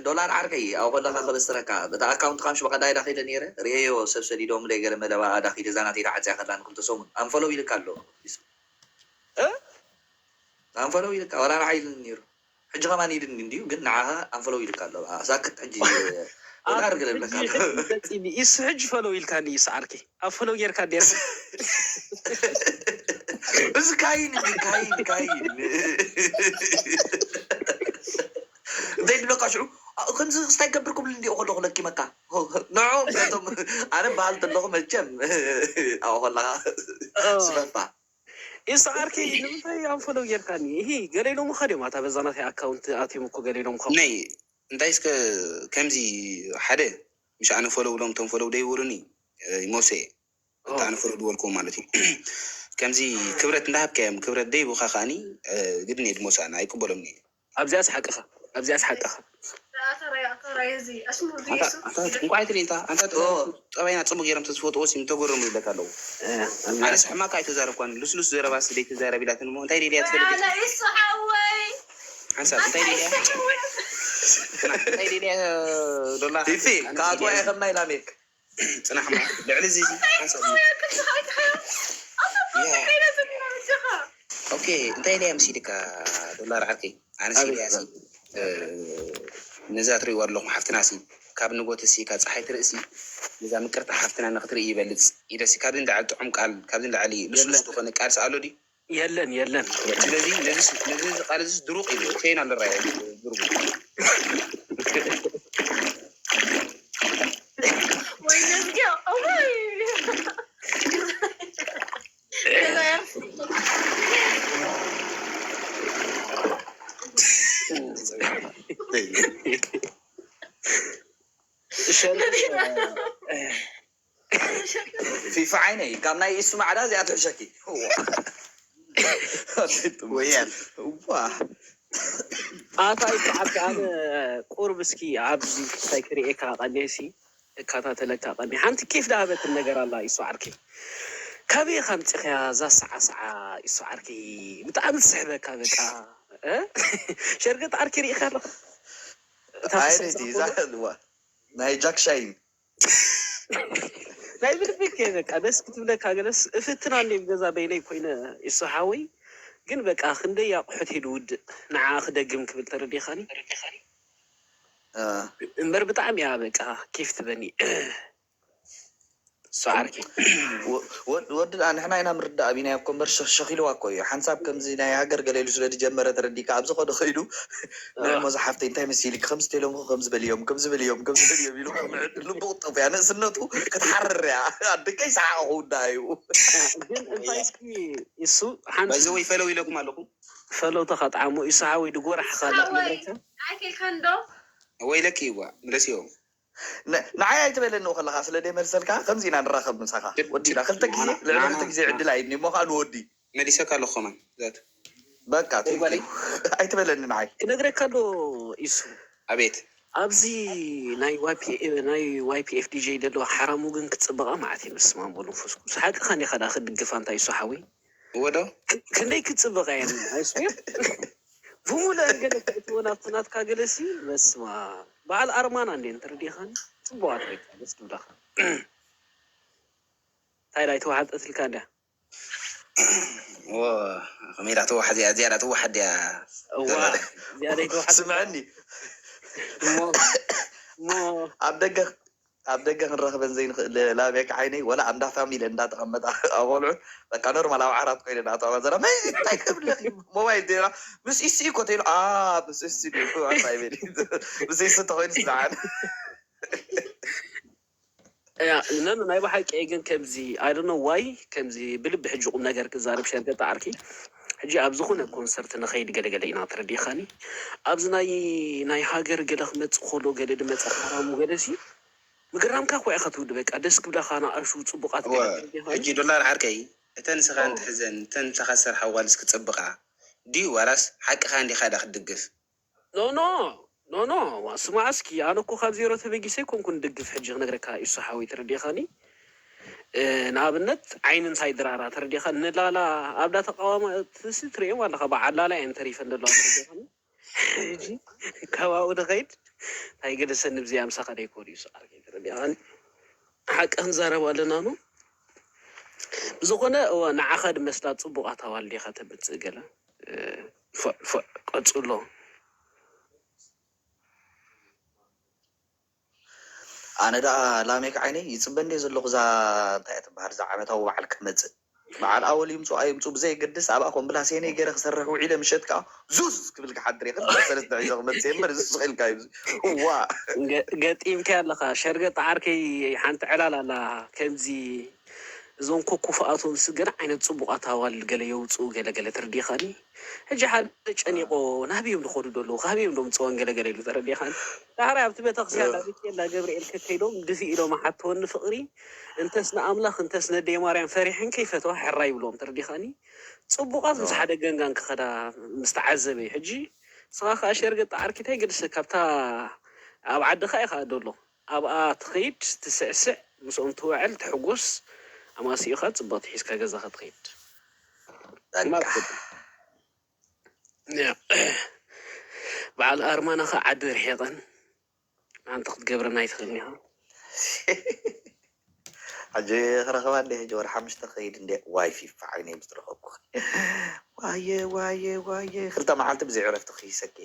ዶላር ዓርከይ ኣብ ከለካ ከበስረካ በታ ኣካውንት ካምሽ በቀዳይ ዳኺደ ነይረ ርእዮ ሰብ ሰዲዶም ደይ ገለ መደባ ዳኺደ ዛናተይ ተዓፅያ ከላ ንክልተ ሰሙን ኣንፈለው ይልካ ኣሎ። ኣንፈለው ይልካ ወላ ንዓይ ኢሉኒ ነይሩ። ሕጂ ከማን ኢሉኒ እንድዩ ግን ንዓኻ ኣንፈለው ይልካ ኣሎ። ሳክት ሕጂ ዶላር ገለ ብለካ ኣሎ። ኢሱ ሕጂ ፈለው ኢልካኒ ኢሱ ዓርከይ ኣብ ፈለው ጌርካ ዴር እዚ ካይን እዩ ካይን ካይን ዘይድለካ ሽዑ ከምዚ ክስታይ ገብር ክብል እንዲኡ ከለኹ ለኪመካ ንዖም ነቶም ኣነ በሃል ዘለኹ መቸም ኣብኡ ከለካ ስበባ ኢሱ ዓርከይ ንምንታይ ኣንፈለው ጌርካኒ? ይሂ ገለ ኢሎምኻ ድዮም ኣታ በዛ ናተይ ኣካውንት ኣትዮም እኮ ገለ ኢሎምኻ። ነይ እንታይ እስከ ከምዚ ሓደ ምሽ ኣነ ፈለው ብሎም እቶም ፈለው ደይብሉኒ ሞሴ እታ ኣነ ፈለው ድበልክዎ ማለት እዩ። ከምዚ ክብረት እንዳሃብካዮም ክብረት ደይቡካ ከዓኒ ግድን እየ ድሞሳና ኣይቅበሎም እየ። ኣብዚኣስ ሓቅኻ ኣብዚኣስ ሓቅኻ። ኣታ ራይ ኣታ ራይ እዚ ኣሽሙር እንኳ ኣይትሪእንታ ኣንታ ጠባይና ፅቡቅ ገይሮም ተዝፈጥዎ ሲ ምተገረሙ ይብለካ ኣለዉ። ኣነስ ሕማቅ ኣይተዛረብኳን ልስሉስ ዘረባ ስ ዘይተዛረብ ኢላትን እሞ እንታይ ደልያ ትፈልጥ ኢሱ ሓወይ ሓንሳብ እንታይ ደልያ እንታይ ደልያ ዶላ ፊፊ ከኣትዋ እየ ከም ናይ ላሜክ ፅናሕ ሞ ልዕሊ እዚ ሓንሳብ ኦኬ እንታይ ኢለ ምስ ኢልካ ዶላር ዓርከይ ኣነስ ኢልያ ሲ ነዛ ትርእይዋ ኣለኹም ሓፍትና ሲ ካብ ንጎት ሲ ካብ ፀሓይ ትርኢ ሲ ነዛ ምቅርቲ ሓፍትና ንክትርኢ ይበልፅ ኢለ ሲ ካብዚ እንዳዓል ጥዑም ቃል ካብዚ እንዳዓል ልስሉስ ዝኾነ ቃል ሲ ኣሎ ድዩ የለን የለን ስለዚ ነዚ ቃል እዚ ድሩቕ እዩ ቻይና ንረኣየ ድሩቕ ወይ ነዚያ እዋይ ፊፋ ዓይነይ ካብ ናይ ኢሱ ማዕዳ እዚኣ ትሕሸኪ ወያን ዋ ኣታ ይበዓልካ ኣነ ቁርብ እስኪ ኣብዚ ክስታይ ክርእየካ ቀኒየ ሲ እከታተለካ ቀኒየ ሓንቲ ኬፍ ዳሃበትን ነገር ኣላ ኢሱ ዓርከይ ካበይ ኢኻ ኣምፂኻያ እዛ ሰዓሰዓ ኢሱ ዓርከይ ብጣዕሚ ትስሕበካ በቃ እ? ሸርገጥ ዓርከይ ርኢኻ ኣለኻ እታ ኣይ ትስሕብ እዛ እዋ ናይ ጃክ ሻይን ናይ ብልቢ ከ በቃ ደስ ክትብለካ ገለስ እፍትና እንደ ገዛ በይነይ ኮይነ ይስሓወይ ግን በቃ ክንደይ ኣቑሑት ሄዱ ውድእ ንዓ ክደግም ክብል ተረዲኻኒ እ፣ እምበር ብጣዕሚ እያ በቃ ኬፍ ትበኒ እሱ ዓርኪ ወ- ወ- ወዲ ደኣ ንሕና ኢና ምርዳእ ኣቢናዮ እኮ እምበር ሸ- ሸኺልዋ እኮ እዩ ሓንሳብ ከምዚ ናይ ሃገር ገለ ኢሉ ስለ ዝጀመረ ተረዲካ ኣብዚ ኸዶ ኸይዱ ናይ ሞዛ ሓፍተይ እንታይ መሲልክ ከምዚ ተይሎም ከምዚ በልዮም ከምዚ በልዮም ከምዚ በልዮም ኢሉ ከምዕድ ልቡቕ ጠፍያ ንእስነቱ ክትሓርር እያ ኣደቀይ ሰሓቕ ክውዳ እዩ ግን እንታይ እስኪ እሱ ሓንቲ በዚ ወይ ፈለው ኢለኩም ኣለኹም ፈለውታ ካጥዓሙ እሱ ሓወይ ድጎራሕኻ ሓወይ ኣይከልካን ዶ ወይለኪ ይዋ ምለስዮ ን- ንዓይ ኣይትበለኒ ከለካ ስለ ደይመልሰልካ ከምዚ ኢና ንራኸብ ምሳኻ ወዲና ክልተ ግዜ ልዕሊ ክልተ ግዜ ዕድል ኣይኒ እሞ ከዓ ንወዲ መሊሰካ ኣለኹ ከማን ዛት በቃ ጓለይ። ኣይትበለኒ ንዓይ ክነግረካ ኣሎ ኢሱ ኣቤት። ኣብዚ ናይ ዋይፒ ናይ ዋይፒኤፍ ዲጄ ደለዋ ሓራሙ ግን ክፅበቓ ማለት እዩ። በስመ ኣብ ወመንፈስ ቅዱስ። ሓቅኻ እንዲኻ ዳ ክድግፋ እንታይ እሱ ሓወይ? ወዶ ክንደይ ክፅበቓ እየን ኣይስዌር ብሙሉ ገለ ክእትዎ ናብቲ ናትካ ገለሲ በስመ ኣብ። በዓል ኣርማና እንዴ እንተረዲኻኒ ፅቡቓት ወይ ደስ ትብላኻ። እንታይ ዳይ ተዋሓጠትልካ እንድያ? ከመይ ዳ ትዋሓድ እያ? ዝያዳ ትዋሓድ እያ። እዋ ዝያዳ ይተዋሓጥ ስምዐኒ እሞ እሞ ኣብ ደገ ኣብ ደገ ክንረኽበን ዘይንኽእል ላሜክ ዓይነይ ወላ እንዳ ፋሚሊ እንዳተቐመጣ ኣቆልዑ በቃ ኖርማል ኣብ ዓራት ኮይነ ናተዋ ዘላ መይ እንታይ ክብለኺ ሞባይል ዜና ምስ ኢሲ እኮ ተይሉ ኣ ምስ ኢሲ ድዩ እንታይ በሊ ምስ ኢሲ ተኮይኑ ስዓን ያ ነን ናይ ብሓቂ እየ ግን ከምዚ I don't know why ከምዚ ብልቢ ሕጂ ቁም ነገር ክዛረብ ሸርገጣ ዓርኪ ሕጂ ኣብ ዝኾነ ኮንሰርት ንኸይድ ገለገለ ኢና ተረዲኻኒ ኣብዚ ናይ ናይ ሃገር ገለ ክመፅእ ከሎ ገለ ድመፀ ሓራሙ ገለ ሲ ምግራምካ እኮ ኢኻ ትውድ በቃ ደስ ክብለኻ ንኣሹ ፅቡቃት ገለ ተረዲኻኒ ሕጂ ዶላር ዓርከይ እተን ንስኻ እንትሕዘን እተን ንስኻ ዝሰርሓ ጓልስ ክፅብቓ ድዩ ዋላስ ሓቅኻ እንዲኻ ዳ ክትድግፍ ኖ ኖ ኖ ኖ ዋ፣ ስማዕ እስኪ ኣነ እኮ ካብ ዜሮ ተበጊሰ ኣይኮንኩን ድግፍ ሕጂ ክነግረካ ኢሱ ሓወይ ተረዲኻኒ እ፣ ንኣብነት ዓይኒ እንታይ ድራራ ተረዲኻ ንላላ ኣብዳ ተቃዋማ ትሲ ትርእዮም ኣለኻ በዓላላ እየን ተሪፈን ዘለዋ ተረዲኻኒ ሕጂ ካባኡ ንኸይድ እንታይ ገደሰኒ ብዚኣ ምሳኻ ደይኮን ኢሱ ዓርከይ ተረዲኻኒ ሓቂ ክንዛረብ ኣለና ኖ ብዝኾነ እዋ ንዓኻ ድመስላ ፅቡቓት ኣዋልድ ኢኻ ተምፅእ ገለ ፎዕ ፎዕ ቀፅሎ ኣነ ደኣ ላሜክ ዓይነይ ይፅበ እንደ ዘለኹ እዛ እንታይ እያ ትበሃል እዛ ዓመታዊ በዓል ክትመፅእ በዓል ኣወል ይምፁ ኣይምፁ ብዘየገድስ ኣብኣ ኮምብላሴነይ ገይረ ክሰርሕ ውዒለ ምሸት ከዓ ዙዝ ክብል ክሓድር እየ ክልተ ሰለስተ ሒዘ ክመፅእ እየ እምበር ዙዝ ክኢልካ እዩ እዋ ገ- ገጢምካ ኣለኻ ሸርገጥ ዓርከይ ሓንቲ ዕላል ኣላ ከምዚ እዞም ኮኩፍኣቶም ስ ገለ ዓይነት ፅቡቃት ኣዋልድ ገለ የውፅኡ ገለ ገለ ተረዲኻኒ ሕጂ ሓደ ጨኒቆ ናበዮም ዝኸዱ ደለዉ ካበዮም ዶም ፅወን ገለ ገለ ኢሉ ተረዲኻኒ ዳሕራይ ኣብቲ ቤተክርስትያን ዳቤት የላ ገብርኤል ከከይዶም ድፊ ኢሎም ሓተወኒ ፍቅሪ እንተስ ንኣምላኽ እንተስ ነደይ ማርያም ፈሪሐን ከይፈተዋ ሕራ ይብሎም ተረዲኻኒ ፅቡቃት ምስ ሓደ ገንጋን ክኸዳ ምስ ተዓዘበ እዩ ሕጂ ንስኻ ከዓ ሸርገጥ ዓርኪታይ ግድሰ ካብታ ኣብ ዓድኻ ኢኻ ደሎ ኣብኣ ትኸይድ ትስዕስዕ ምስኦም ትውዕል ትሕጎስ ኣማሲእኻ ፅብቕቲ ሒዝካ ገዛኻ ትኸይድ በቃ በዓል ኣርማናኻ ዓዲ ርሒቐን ሓንቲ ክትገብረና ኣይትኽእልን ኢኻ ሕጂ ክረኸባ እንደ ሕጂ ወር ሓሙሽተ ክኸይድ እንደ ዋይ ፊፋ ዓይነይ ምስ ረኸብኩ ዋየ ዋየ ዋየ ክልተ መዓልቲ ብዘይ ዕረፍቲ ክይሰኪ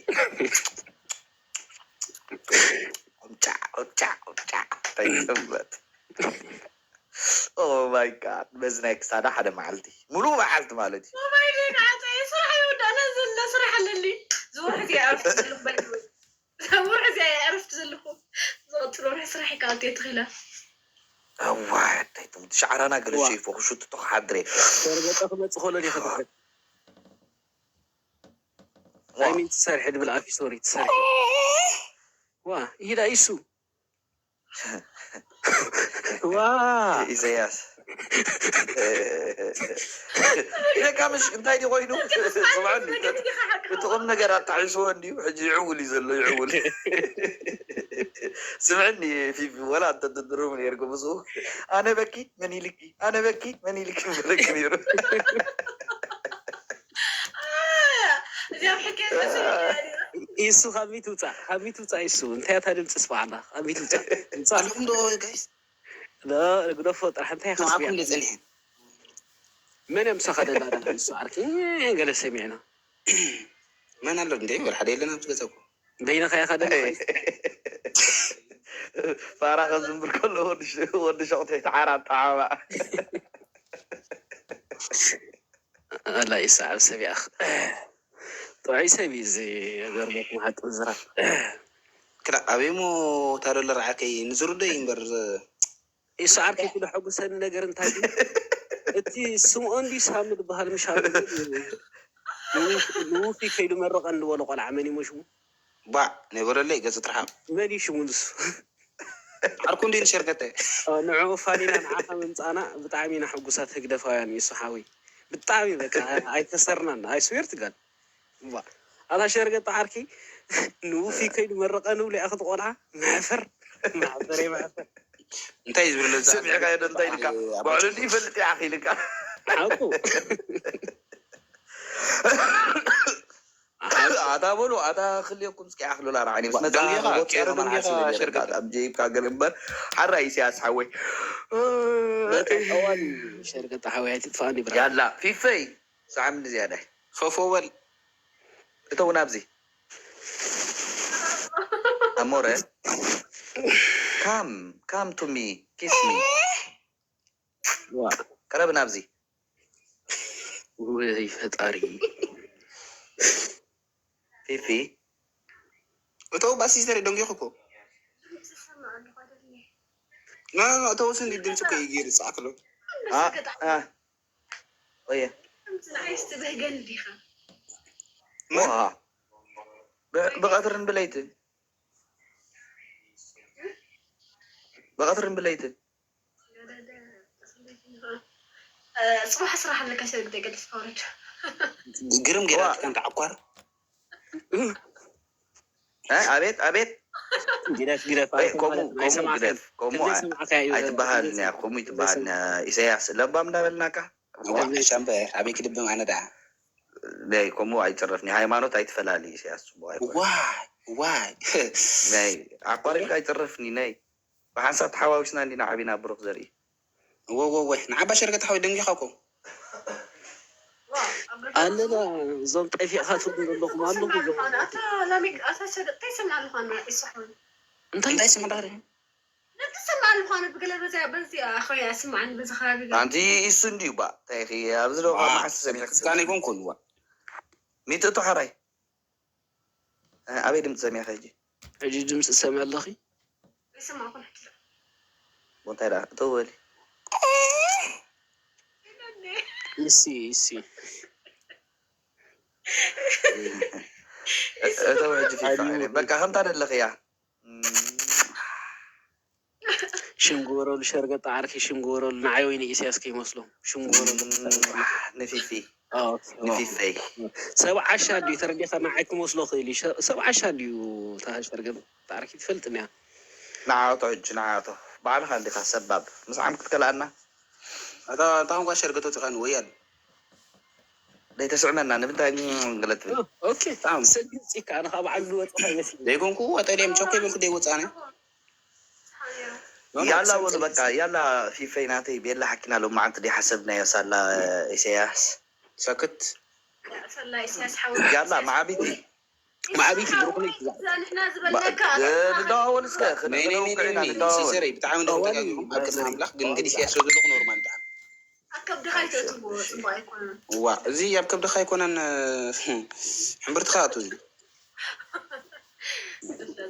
ቁጫ ቁጫ ቁጫ ተይሰበት Oh my god በዚ ናይ ክሳዳ ሓደ መዓልቲ ሙሉእ መዓልቲ ማለት እዩ ሞባይል ናዓፀየ ስራሕ ይወዳእና ዘሎ ስራሕ ኣለኒ ዝወርሒ እዚኣ ዕረፍቲ ዘለኹ በይተወይ ዝወርሒ እዚኣ እየ ዕረፍቲ ዘለኹ ዝቐፅሎ ወርሒ ስራሕ ይከኣልቲ እየ ትኽኢላ እዋይ ኣታይ ትሙት ሸዕራና ገለ ሸይፎ ክሹትቶ ክሓድረ ሸርገጠ ክመፅእ ከሎ ዲኻ ትሕት ኣይሚን ትሰርሒ ድብል ኣፊ ሶሪ ትሰርሒ ዋ ኢዳ ኢሱ ዋ ኢሰያስ ኢለካ ምሽ እንታይ ዲ ኮይኑ ስምዐኒ እቲ ቁም ነገር ኣጣዒስዎ እንዲዩ ሕጂ ይዕውል እዩ ዘሎ ይዕውል ስምዐኒ ፊፊ ወላ እንተትድርቡ ነርኩም ምስኡ ኣነ በኪ መን ኢልኪ ኣነ በኪ መን ኢልኪ ምበለኪ ነይሩ እዚኣብ ሕከ ኢሱ ካብ ሚት ውፃእ ካብ ሚት ውፃእ ኢሱ እንታይ እታ ድምፂ ስማዓና ካብ ሚት ውፃእ ውፃእ ኣለኹም ዶ ጋይስ ግደፎ ጥራሕ እንታይ ማዕኩም ከስብያ ዶ ፀኒሐ መን እዮም ምሳኻ ደላ ደላ ኢሱ ዓርኪ ገለ ሰሚዕና መን ኣሎ እንደ ወላ ሓደ የለን ኣብዚ ገዛ እኮ በይንኻ ኢኻ ደላ ፋራ ከዝንብር ከሎ ወዲ ሸቕቲ ተዓራ ጣዕማ ኣላ ይሰዓብ ሰብ ያኽ ጥዑይ ሰብ እዩ እዚ ገርሞት መሓጥን ዝራ ክላ ኣበይ ሞ ታደሎ ረዓከይ ንዝርዶ እዩ እምበር ይሰዓብ ከይትሉ ሕጉሰኒ ነገር እንታይ ድዩ? እቲ ስምኦን ድዩ ሳሚ ዝበሃል ምሻሉ ንውፊ ከይዱ መረቐን ዝበሎ ቆልዓ መን ይሞ ሽሙ ባዕ ናይ በለለይ ገጽ ትርሓቕ መን እዩ ሽሙ ንሱ ዓርኩ እንዲ ንሸርገጠ ንዕኡ ፋሊና ንዓኻ ምምፃና ብጣዕሚ ኢና ሕጉሳት ህግደፋውያን እዩ ሓዊ ብጣዕሚ በቃ ኣይከሰርናን ኣይስዌር ትጋል ኣታ ሸርገጣ ዓርኪ ንውፊ ከይዱ መረቐ ንብሉ ኢኻ ትቆልዓ። መሕፈር፣ መሕፈር፣ መሕፈር። እንታይ ዝብል ነዛ ስሚዕካዮ ዶ እንታይ ኢልካ? ባዕሉ እንዲ ይፈልጥ ኢኻ ኢልካ። ሓቁ። ኣታ በሉ ኣታ ክልኤኩም እስኪ ኣኽሉላ ራዕኒ ምስ መጻ ደንጊኻ ወጥ ቄሮ ደንጊኻ ሸርገጣ ሸርገጣ ኣብ ጀይብካ ገለ እምበር ሓራ ኢሳያስ ሓወይ በቃ ጠዋል ሸርገጣ ሓወይ ኣይትጥፋእኒ ብራ። ያላ ፊፈይ ሰዓም ዝያዳይ ፈፎ በል እተው ናብዚ ኣሞረ ካም ካም ቱ ሚ ኪስ ሚ ዋ ቀረብ ናብዚ ወይ ፈጣሪ። ፊፊ እተው ባሲ ዘሪ ደንጊኹ እኮ ና ና እተው ስንዲ ድምፂ እኮ ይጊር ጻዕክሎ አ አ ወየ ምን ዋ ብ- ብቐትርን ብለይትን ብቐትርን ብለይትን ፅባሕ ስራሕ ኣለካ ሰብ ግደ ገለ ስካውረድ ግርም ጌራ ትከን ተዓኳር እ? ኣቤት ኣቤት ግደፍ ግደፍ። ወይ ከምኡ ከምኡ ግደፍ ከምኡ ዘይሰማዕካዮ ኣይትበሃልን እያ ከምኡ ይትበሃል ኢሳያስ ለባም እንዳበልናካ ሻምበ ኣበይ ክድብም ኣነ ደኣ ናይ ከምኡ ኣይትረፍኒ ሃይማኖት ኣይትፈላሊ ኢሳያስ ፅቡቅ ኣይኮነ ዋይ ዋይ ናይ ኣቋሪብካ ኣይትረፍኒ ናይ ብሓንሳብ ተሓዋዊስና እንዲና ዓቢና ብሩክ ዘርኢ ወወወ ንዓባ ሸርገት ሓወይ ደንጊኻ እኮ ኣለና እዞም ጠፊእካ ትብሉ ዘለኹም ኣለኹ። ኣታ ላሚክ ኣታ ሸርገት እንታይ ይሰምዓ ኣለኳ? እና ይስሕን እንታይ እንታይ ስምዕዳ ነቲ ሰምዓ ኣለኳ? ብገለ በዚያ በዚያ ኣኸያ ስምዓኒ በዚ ከባቢ ገለ ኣንቲ ኢሱ እንዲዩ ባ እንታይ ኢኺ ኣብዚ ዶ ካብ መዓስ ሰሚዕክ ስካነ ይኮንኩን ዋ ሚትእቱ ሓራይ ኣበይ ድምፂ ሰሚዕካ ሕጂ ሕጂ ድምፂ ሰምዕ ኣለኺ። ይሰማዕኩን ሕጂ እንታይ ዳ እተው በሊ እሲ እሲ እተው ሕጂ ፊፋ በቃ ከምታ ደለኽያ ሽም ግበረሉ ሸርገጣ ዓርኪ ሽም ግበረሉ። ንዓይ ወይ ንኢሳያስ ከይመስሎ ሽም ግበረሉ። ንፊፊ ኣዎ። ንፊፈይ ሰብ ዓሻ ድዩ ተረዲኻ ንዓይ ክመስሎ ክእል እዩ። ሸ- ሰብ ዓሻ ድዩ እታ ሸርገጣ ዓርኪ ትፈልጥን እያ። ንዓቶ ሕጂ ንዓቶ ባዕልኻ እንዲኻ ሰባብ ምስ ዓም ክትከልኣና እታ እታ ኳ ሸርገት ወፂኻ ንወያል ዘይተስዕመና ንምንታይ ገለ ትብል ኦኬ። ሰብ ግብፂ ከዓ ንኻ በዓል ዝወፅኻ ይመስል ዘይኮንኩ ኣጠልዮም ቸኮ ይበልኩ ደይወፃነ ያላ በሉ በቃ ያላ ፊፈይ ናተይ ቤላ ሓኪና ሎማዓንቲ ደይ ሓሰብናዮ ሳላ ኢሳያስ ሰክት ሰላ ኢሳያስ ሓው ያላ ማዓቢቲ ማዕቢቲ ብሩክ ነይ ትዛ ንሕና ዝበልናካ ንደዋወል እስከ ነይ ነይ ነይ ክንውቅዕና ነይ ንደዋወል ሲሰረይ ብጣዕሚ ደውተጋጊኹም ኣብ ቅድሚ ኣምላኽ ግን እንግዲህ ኢሳያስ ዘሎ ኖርማል ድሓን ኣብ ከብድኻ ይተእትዎ ፅቡቅ ኣይኮነን። ዋ እዚ ኣብ ከብድኻ ኣይኮነን ሕምብርትኻ ኣቱ እዚ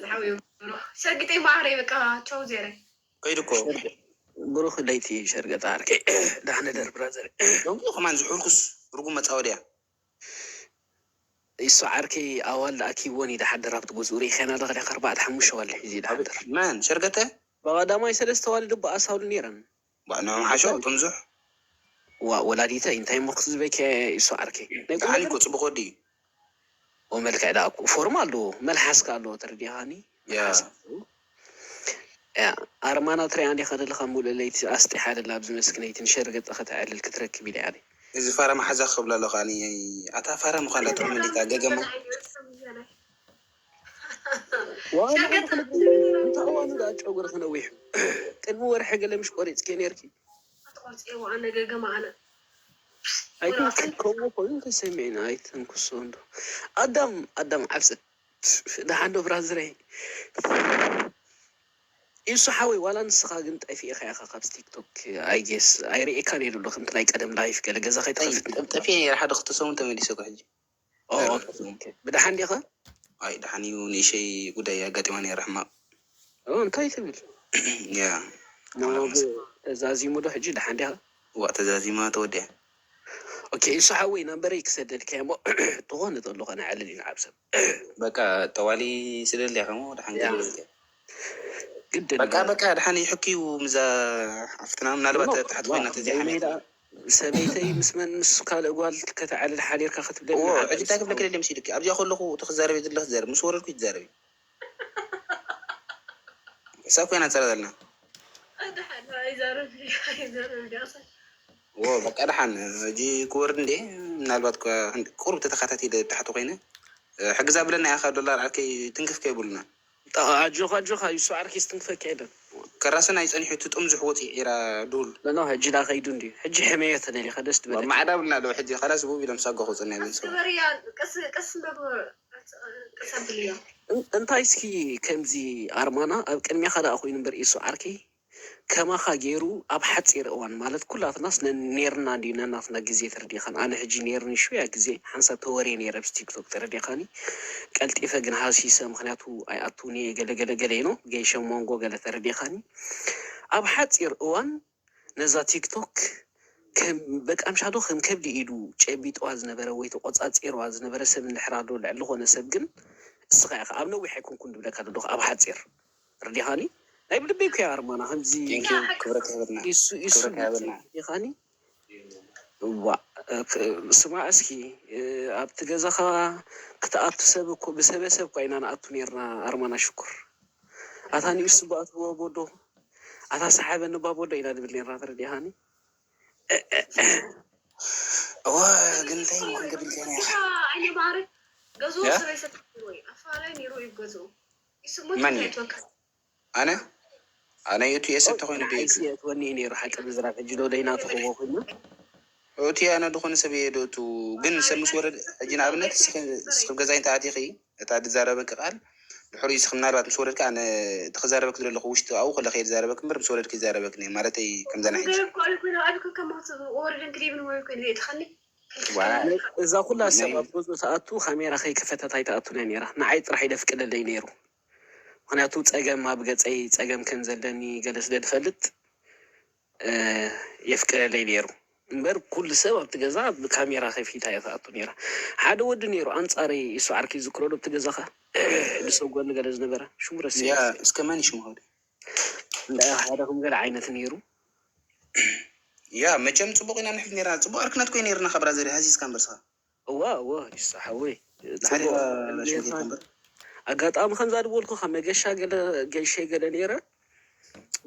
ዝሓወዩ ሰጊጠይ ማዕረይ በቃ ቸው ዜረ ከይዱ እኮ ብሩክ ለይቲ ሸርገጣ ዓርከይ ዳሕነ ደር ብራዘር ደንጉ ከማን ዝሑርኩስ ርጉም መፃወድያ ይሱ ዓርከይ ኣዋልድ ኣኪቦን ይድሓደር ኣብቲ ጎዝኡ ርኢኸና ኣለኻ ዲኻ ኣርባዕተ ሓሙሽተ ዋልድ ሒዙ ይድሓደር መን ሸርገተ ብቐዳማይ ሰለስተ ዋልድ እባ ኣሳውሉ ነይረን ባዕኖም ሓሾ ጥምዙሕ ዋ ወላዲተይ እንታይ እሞ ክስዝበኪ ይሱ ዓርከይ ናይ ቁም ደሓን ነገር እኮ ፅቡቅ ወዲ እዩ ወመልክዕ ደኣ እኮ ፎርማ ኣለዎ መልሓስካ ኣለዎ ተረዲኻኒ ያ ኣርማና ትሪኣ እንዲኻ ዘለኻ ሙሉእ ለይቲ ኣስጢሓ ደላ ኣብዚ መስክነይቲ ንሸርገጠ ከተዕልል ክትረክብ ኢለ ኣነ እዚ ፋራ መሓዛ ክብላ ኣለኻ ኣታ ፋራ ምዃን ዳጥዕመ እንዴታ ገገማ እንታይ እዋኑ ደኣ ጨጉርኺ ነዊሑ ቅድሚ ወርሒ ገለ ምሽ ቆሪፅኪ ነርኪ ኣትቆርፅዎ ኣነ ገገማ ኣነ ኣይኮንክን ከምኡ ኮይኑ ተሰሚዕና ኣይተንክሶ እንዶ ኣዳም ኣዳም ዓብሰት ደሓን ዶ ብራዝረይ ኢሱ ሓወይ ዋላ ንስኻ ግን ጠፊእኻ ኢኻ ካብዚ ቲክቶክ ኣይጌስ ኣይርእየካን እየ ዘለኹ ከምቲ ናይ ቀደም ላይፍ ገለ ገዛ ከይትኸፍት ጠፊ ነረ ሓደ ክልተ ሰሙን ተመሊሰ እኮ ሕጂ ብደሓን ዲኻ ኣይ ደሓን እዩ ንእሸይ ጉዳይ ኣጋጢማ ነረ ሕማቕ እንታይ ትብል ያ ተዛዚሙ ዶ ሕጂ ደሓን ዲኻ ዋ ተዛዚማ ተወዲያ ኦኬ እሱ ሓወይ ናምበረይ ክሰደልካ እሞ ትኾነ ተሎ ከነ ዕልል ኢና ኣብ ሰብ በቃ ጠዋሊ ስደልያ ከሞ ደሓን ያ። ገይሩ ግድን በቃ በቃ ደሓን ይሕክዩ ምዛ ሓፍትና ምናልባት ታሕቲ ኮይና ተዘይሓሚት ሰበይተይ ምስ መን ምስ ካልእ ጓል ከተዕልል ሓዲርካ ክትብለኒ እዎ፣ ዓገብ ሕጂ እንታይ ክብለኪ ስምዓኒ። ደሊ መሲልኪ? ኣብዚኣ ከለኹ እቲ ክዛረብ የድለ ክዛረብ፣ ምስ ወረድኩ ይትዛረቢ። እሳ ኮይና ጸላ ዘለና። ኣይ፣ ደሓን፣ ኣይዛረብ፣ ኣይዛረብ፣ ዳሳ። እዎ፣ በቃ ደሓን፣ ሕጂ ክወርድ እንዴ፣ ምናልባት እኳ ክንድ-፣ ቁሩብ ተተኻታቲለ ታሕቲ ኮይነ፣ እ፣ ሕግዛ ብለና ኢኻ፣ ዶላር ዓርከይ ትንክፍ ከይብሉና። ጠ-፣ ኣጆኻ፣ ኣጆኻ፣ ይሱ ዓርከይ ስትንክፈካ የለን። ከራስን ኣይጸኒሑ፣ እቲ ጥምዙሕ ወፂ ዒራ ዱል። ለና ሕጂ ዳ ከይዱ እንዲ፣ ሕጂ ሕመየት ደሊኻ ደስ ትበለካ። ማዕዳ ብልና ኣለዉ፣ ሕጂ ከራስ ብኡ ኢሎም ሳጎ ክውፅና የለን ሰብ። ኣስገበርያ፣ ቀስ፣ ቀስ እንዳግበሩ፣ ቀስ ኣብልያ። እን-፣ እንታይ እስኪ ከምዚ ኣርማና ኣብ ቅድሚኻ ደኣ ኮይኑ እምበር፣ ኢሱ ዓርከይ፣ ከማኻ ገይሩ ኣብ ሓጺር እዋን፣ ማለት ኩላትናስ ነ-፣ ኔርና እንድዩ ነናትና ግዜ ተረዲእኻን። ኣነ ሕጂ ኔርኒ ሽውያ ግዜ ሓንሳብ ተወርየ ነይረ ብስ ቲክቶክ ተረዲእኻኒ። ቀልጢፈ ግን ሃሲሰ፣ ምኽንያቱ ኣይኣትውን እየ ገለ ገለ ገለ ኢኖ፣ ገይሸ ሞንጎ ገለ ተረዲእኻኒ። ኣብ ሓጺር እዋን ነዛ ቲክቶክ ከም በቃ ምሻዶ ከም ከብዲ ኢዱ ጨቢጥዋ ዝነበረ ወይ ተቆጻጺርዋ ዝነበረ ሰብ እንድሕር ኣሎ ልዕሊ ዝኾነ ሰብ ግን እስኻ ኢኻ። ኣብ ነዊሕ ኣይኮንኩን ዝብለካ ዘለኹ፣ ኣብ ሓጺር። ተረዲኻኒ? ናይ ብልበይ እኮ እያ ኣርማና፣ ከምዚ Thank you፣ ክብረት ይሃበልና። ኢሱ፣ ኢሱ ክብረት ይሃበልና። ተረዲኻኒ? እዋ፣ እ፣ ክ-፣ ስማዕ እስኪ፣ እ፣ ኣብቲ ገዛኻ ክትኣቱ ሰብ እኮ፣ ብሰበ ሰብ እኳ ኢና ንኣቱ ኔርና ኣርማና ሽኩር። ኣታ ንኢሱ ባእትዎ ቦዶ፣ ኣታ ሰሓበኒ ባቦዶ ኢና ንብል ኔርና፣ ተረዲኻኒ? እወ፣ ግን እንታይ ምዃን ገብል ገና ኢኻ። ንስኻ ኣይነ ማዕረ ገዝኡ ያ? ሰበይ ሰብ ወይ ኣፋላይ ነይሩ እዩ ገዝኡ። ይስሙት መን እዩ? ይትወካ። ኣነ? ኣነ እዩ እቲ የሰብ ተኾይኑ ዶ እዩ? ንዓይሲ የእትወኒ እዩ ነይሩ፣ ሓቂ ብዝራብ ሕጂ ዶ ደይና ትኽቦ ኮይኑ? እቲ ኣነ ዝኾነ ሰብ እየ ዶ እቱ፣ ግን ሰብ ምስ ወረደ፣ ሕጂ ንኣብነት እስኺ፣ እስኺ ገዛይ እንተ ኣቲኺ፣ እታ ዝዛረበኪ ቃል፣ ድሕሪኡ እስኺ ምናልባት ምስ ወረድኪ፣ ኣነ እቲ ክዛረበኪ ዝደለኹ ውሽጢ ኣብኡ ከለኺ እየ ዝዛረበኪ እምበር፣ ምስ ወረድኪ ይዛረበኪ እየ። ማለተይ ከምዛ ናይ ሕጂ። ነገር እኮ ኣይኮነ፣ ኣብ ከከም ወረደን ክዲብን ወይ ኮይነ ዘይትኸኒ። ዋ። እዛ ኩላ ሰብ ናይ ኣብ ገዝኡ ትኣቱ፣ ካሜራ ከይከፈተት ኣይትኣቱን እያ ነይራ። ንዓይ ጥራሕ እዩ ደፍቅደለይ ነይሩ። ምኽንያቱ ጸገም ኣብ ገጸይ ጸገም ከም ዘለኒ ገለ ስለ ዝፈልጥ፣ እ፣ የፍቅደለይ ነይሩ። እምበር ኩሉ ሰብ ኣብቲ ገዛ ብካሜራ ከፊታ እያ ትኣቱ ነይራ። ሓደ ወዲ ነይሩ ኣንጻረይ፣ እሱ ዓርከይ ዝዝክሮ ዶ ኣብቲ ገዛኻ? ብሰብ ጎኒ ገለ ዝነበረ ሽሙ ረሲዐ። ያ፣ እስከ መን እዩ ሽሙ? እንዳ ሓደ ከም ገለ ዓይነት ነይሩ። ያ፣ መቸም ጽቡቕ ኢና ንሕል ነይርና። ጽቡቕ ኣርክነት ኮይኑ ነይርና፣ ካብ ብራዘር ሃሲስካ እምበር ስኻ። እዋ፣ እዋ፣ ይሳ ሓወይ። ድሓር ጽቡቕ ኢላ ሽምግል ነይርና። እምበር። ኣጋጣሚ ከምዛ ዝበልኩኻ መገሻ ገለ፣ ገይሸ ገለ ነይረ።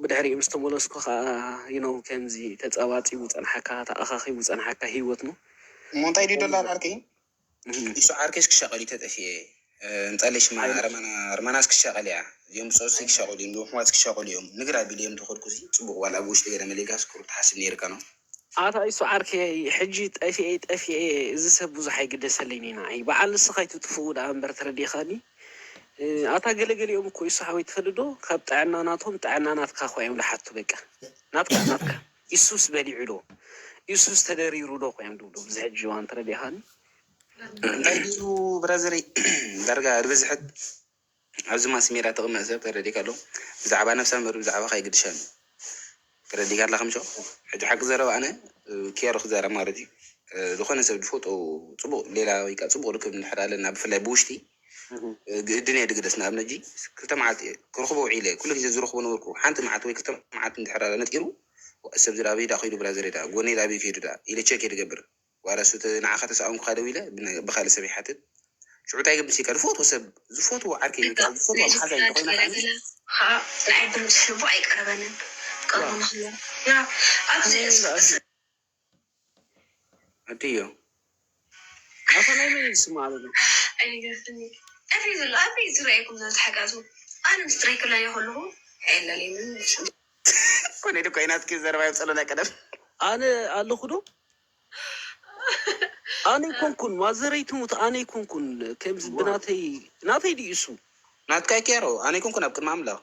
ብድሕሪኡ ምስ ተመለስኩ ኸዓ፣ you know፣ ከምዚ ተጸባጺቡ ጸንሓካ፣ ተኣኻኺቡ ጸንሓካ ህይወት ነው። እሞ እንታይ ድዩ ዶላር ዓርከይ? እህ። ኢሱ ዓርከይስ ክሻቐል እዩ ተጠፊኤ። እ፣ እንጸለይ ሽማ ኣይነት። ኣርማና፣ ኣርማናስ ክሻቐል እያ። እዚኦም ብጾትሲ ክሻቐሉ እዮም፣ እሕዋት ክሻቐሉ እዮም። ንግራ ቢል እዮም ተኸድኩ ሲ፣ ጽቡቕ ዋላ ኣብ ውሽጢ ገለ መሊጋስ ቁሩብ ትሓስብ ነይርካ ነው። ኣታ ኢሱ ዓርከይ፣ ሕጂ ጠፊኤ፣ ጠፊኤ፣ እዚ ሰብ ብዙሕ ኣይግደሰለይን ኢና። ኣይ፣ በዓል ንስኻ ኣይትጥፍኡ ደኣ እምበር ተረዲኻኒ። እ፣ ኣታ ገለ ገሊኦም እኮ ኢሱ ሓወይ ትፈልጥ ዶ? ካብ ጥዕና ናቶም ጥዕና ናትካ እኮ እዮም ዝሓቱ በቃ። ናትካ፣ ናትካ። ኢሱስ በሊዑ ዶ? ኢሱስ ተደሪሩ ዶ እኮ እዮም ዝብሉ። ብዚ ሕጂ እዋን ተረዲኻኒ? እንታይ ድዩ ብራዘረይ? ዳርጋ ዝበዝሐት ኣብዚ ማስ ሜዳ ትቕመጥ ሰብ ተረዲእካ ኣሎ። ብዛዕባ ነፍሳ እምበር ብዛዕባኻ ኣይግድሻን። ተረዲእካ ኣለኻ ምሾ? ሕጂ ሓቂ ዘረባ ኣነ፣ እ፣ ኪያሮ ክዛረብ ማለት እዩ። እ፣ ዝኾነ ሰብ ዝፈጦ ጽቡቕ ሌላ ወይ ከዓ ጽቡቕ ርክብ እንድሕር ኣለና፣ ብፍላይ ብውሽጢ፣ እህ። እ፣ ግድን እየ ድግደስ። ንኣብነት ሕጂ ክልተ መዓልቲ እየ ክረኽቦ ውዒለ፣ ኩሉ ግዜ ዝረኽቦ ነበርኩ። ሓንቲ መዓልቲ ወይ ክልተ መዓልቲ እንድሕር ኣለ ነጢሩ፣ "ዋ፣ እዚ ሰብ እዚ ኣበይ ደኣ ከይዱ ብራዘረይ ደኣ? ጎነይ ደኣ ኣበይ ከይዱ ደኣ?" ኢለ ቸክ እየ ድገብር። ዋላ እሱ እቲ ንዓኻ ተሳኣምኩኻ ደው ኢለ ብነ-፣ ብኻልእ ሰብ ይሓትት። ሽዑ እንታይ ይገብር? ሲቀር ዝፈትዎ ሰብ፣ ዝፈትዎ ዓርከይ ወይ ከዓ ዝፈትዎ መሓዛይ እንተኾይና ከዓ ገለገለ ከዓ ንዓይ ብምስሕቡ ኣይቀረበንን። ቀርቡ ንክሎ። ያ፣ ኣብዚ ኣነ እሱ፣ እሱ ኣድዮ። ኣታ ናይ መን እዩ ስም ማለት ነው? ኣይገርፍኒ። ኣበይ ዘሎ? ኣበይ ዝረኣየኩም ዘሎ ተሓጋዙ? ኣነ ምስ ጥራይ ክላዮ ከለኹ ኣየላለየንን። ኮነ ኢሉ ኮይናትኪ ዘረባ የብፀሎ ናይ ቀደም። ኣነ ኣለኹ ዶ? ኣነ ኣይኮንኩን፣ ማዘረይ ትሙት፣ ኣነ ኣይኮንኩን። ከምዚ እዋ። ብናተይ፣ ናተይ ድዩ እሱ? ናትካ ኬሮ፣ ኣነ ኣይኮንኩን ኣብ ቅድሚ ኣምላኽ።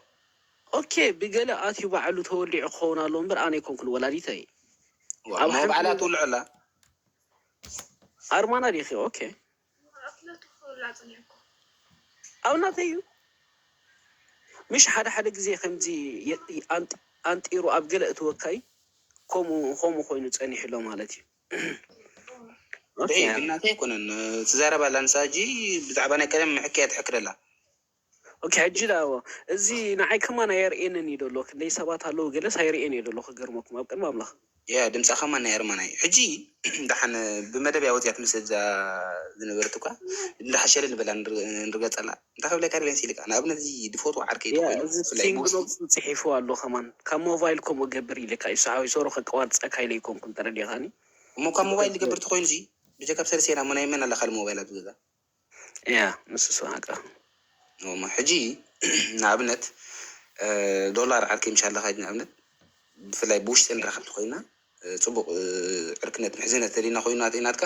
ኦኬ፣ ብገለ ኣትዩ ባዕሉ ተወሊዑ ክኸውን ኣሎ እምበር ኣነ ኣይኮንኩን ወላዲተይ። ዋ፣ ኣብ እሞ ሓንቲ ባዕላ ትውልዖ ኣላ። ኣርማና ዲኺ? ኦኬ። ኣብ ናተይ እዩ። ምሽ ሓደ ሓደ ግዜ ከምዚ የ-፣ ኣንጢ-፣ ኣንጢሩ ኣብ ገለ እትወካይ ከምኡ፣ ከምኡ ኮይኑ ጸኒሑ ኣሎ ማለት እዩ። ኦኬ። ደይ፣ ግን ናተይ ኣይኮነን። ትዛረብ ኣላ ንሳ ሕጂ ብዛዕባ ናይ ቀደም ሕክያ ትሕክር ኣላ። ኦኬ፣ ሕጂ ደኣ እዎ፣ እዚ ንዓይ ከማን ኣየርእየንን እዩ ደሎ። ክንደይ ሰባት ኣለዉ፣ ገለስ ኣይርእየን እዩ ደሎ፣ ክገርመኩም፣ ኣብ ቅድሚ ኣምላኽ። ያ ድምፃ ከማን ናይ ኣርማናይ ሕጂ ደሓን ብመደብ ያወፅያ ትመስል እዛ ዝነበረት እኳ እንዳሓሸለ ንበላ ንርገፀላ እንታይ ክብለካ ደለንስ ኢልካ ንኣብነት እዚ ድፈትዎ ዓርከይ ተኮይኑ እዚ ኪንግ ሎክስ ጽሒፉ ኣሎ ከማን ካብ ሞባይል ከምኡ ገብር ኢልካ እዩ ሰሓዊ ሶሮ ከቀዋርፀካ ኢለ ይኮንኩን ተረዲኻኒ። እሞ ካብ ሞባይል ዝገብር ተኮይኑ ዚ ብጀካብ ሰለሴና ሞ ናይ መን ኣላ ካልእ ሞባይል ኣብ ዝገዛ ያ ንሱ ሰሓቃ እሞ ሕጂ ንኣብነት ዶላር ዓርከይ ምሻ ኣለካ ንኣብነት ብፍላይ ብውሽጢ ንረኸብ ተኮይና ፅቡቅ ዕርክነት ምሕዝነት ተሊና ኮይኑ ናትካ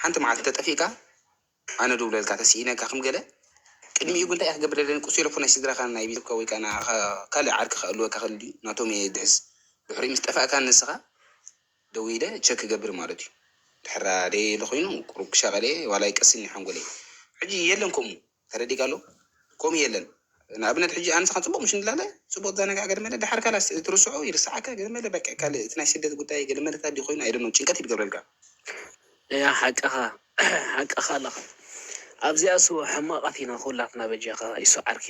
ሓንቲ መዓልቲ ተጠፊእካ ኣነ ደውለልካ ተስኢነካ ከም ገለ ቅድሚኡ ግን እንታይ ክገብር ደለኒ ቁስ ቴሌፎን ናይ ስድራካ ናይ ቤተሰብካ ወይ ከዓ ንዓኻ ካልእ ዓርኪ ክእልወካ ክእል ድዩ ናቶም እየ ድሕዝ ድሕሪ ምስ ጠፋእካ ንስኻ ደዊለ ቸክ ክገብር ማለት እዩ ድሕራ ደየለ ኮይኑ ቁሩብ ክሻቐለ ዋላ ይቀስኒ ሓንጎለይ ሕጂ የለን ከምኡ ተረዲካ ኣሎ ከምኡ የለን ንኣብነት ሕጂ ኣንስኻ ፅቡቅ ምሽ ንላለ ፅቡቅ ዛነጋ ገድመለ ድሓር ካላስ ትርስዖ ይርስዓካ ገድመለ በቃ ካልእ እቲ ናይ ስደት ጉዳይ ገድመለ ታዲ ኮይኑ ኣይደኖ ጭንቀት ይድገብረልካ ያ ሓቅኻ ሓቅኻ ኣለኻ ኣብዚኣ ስ ሕማቓት ኢና ኩላትና በጃኻ ይሱ ዓርኪ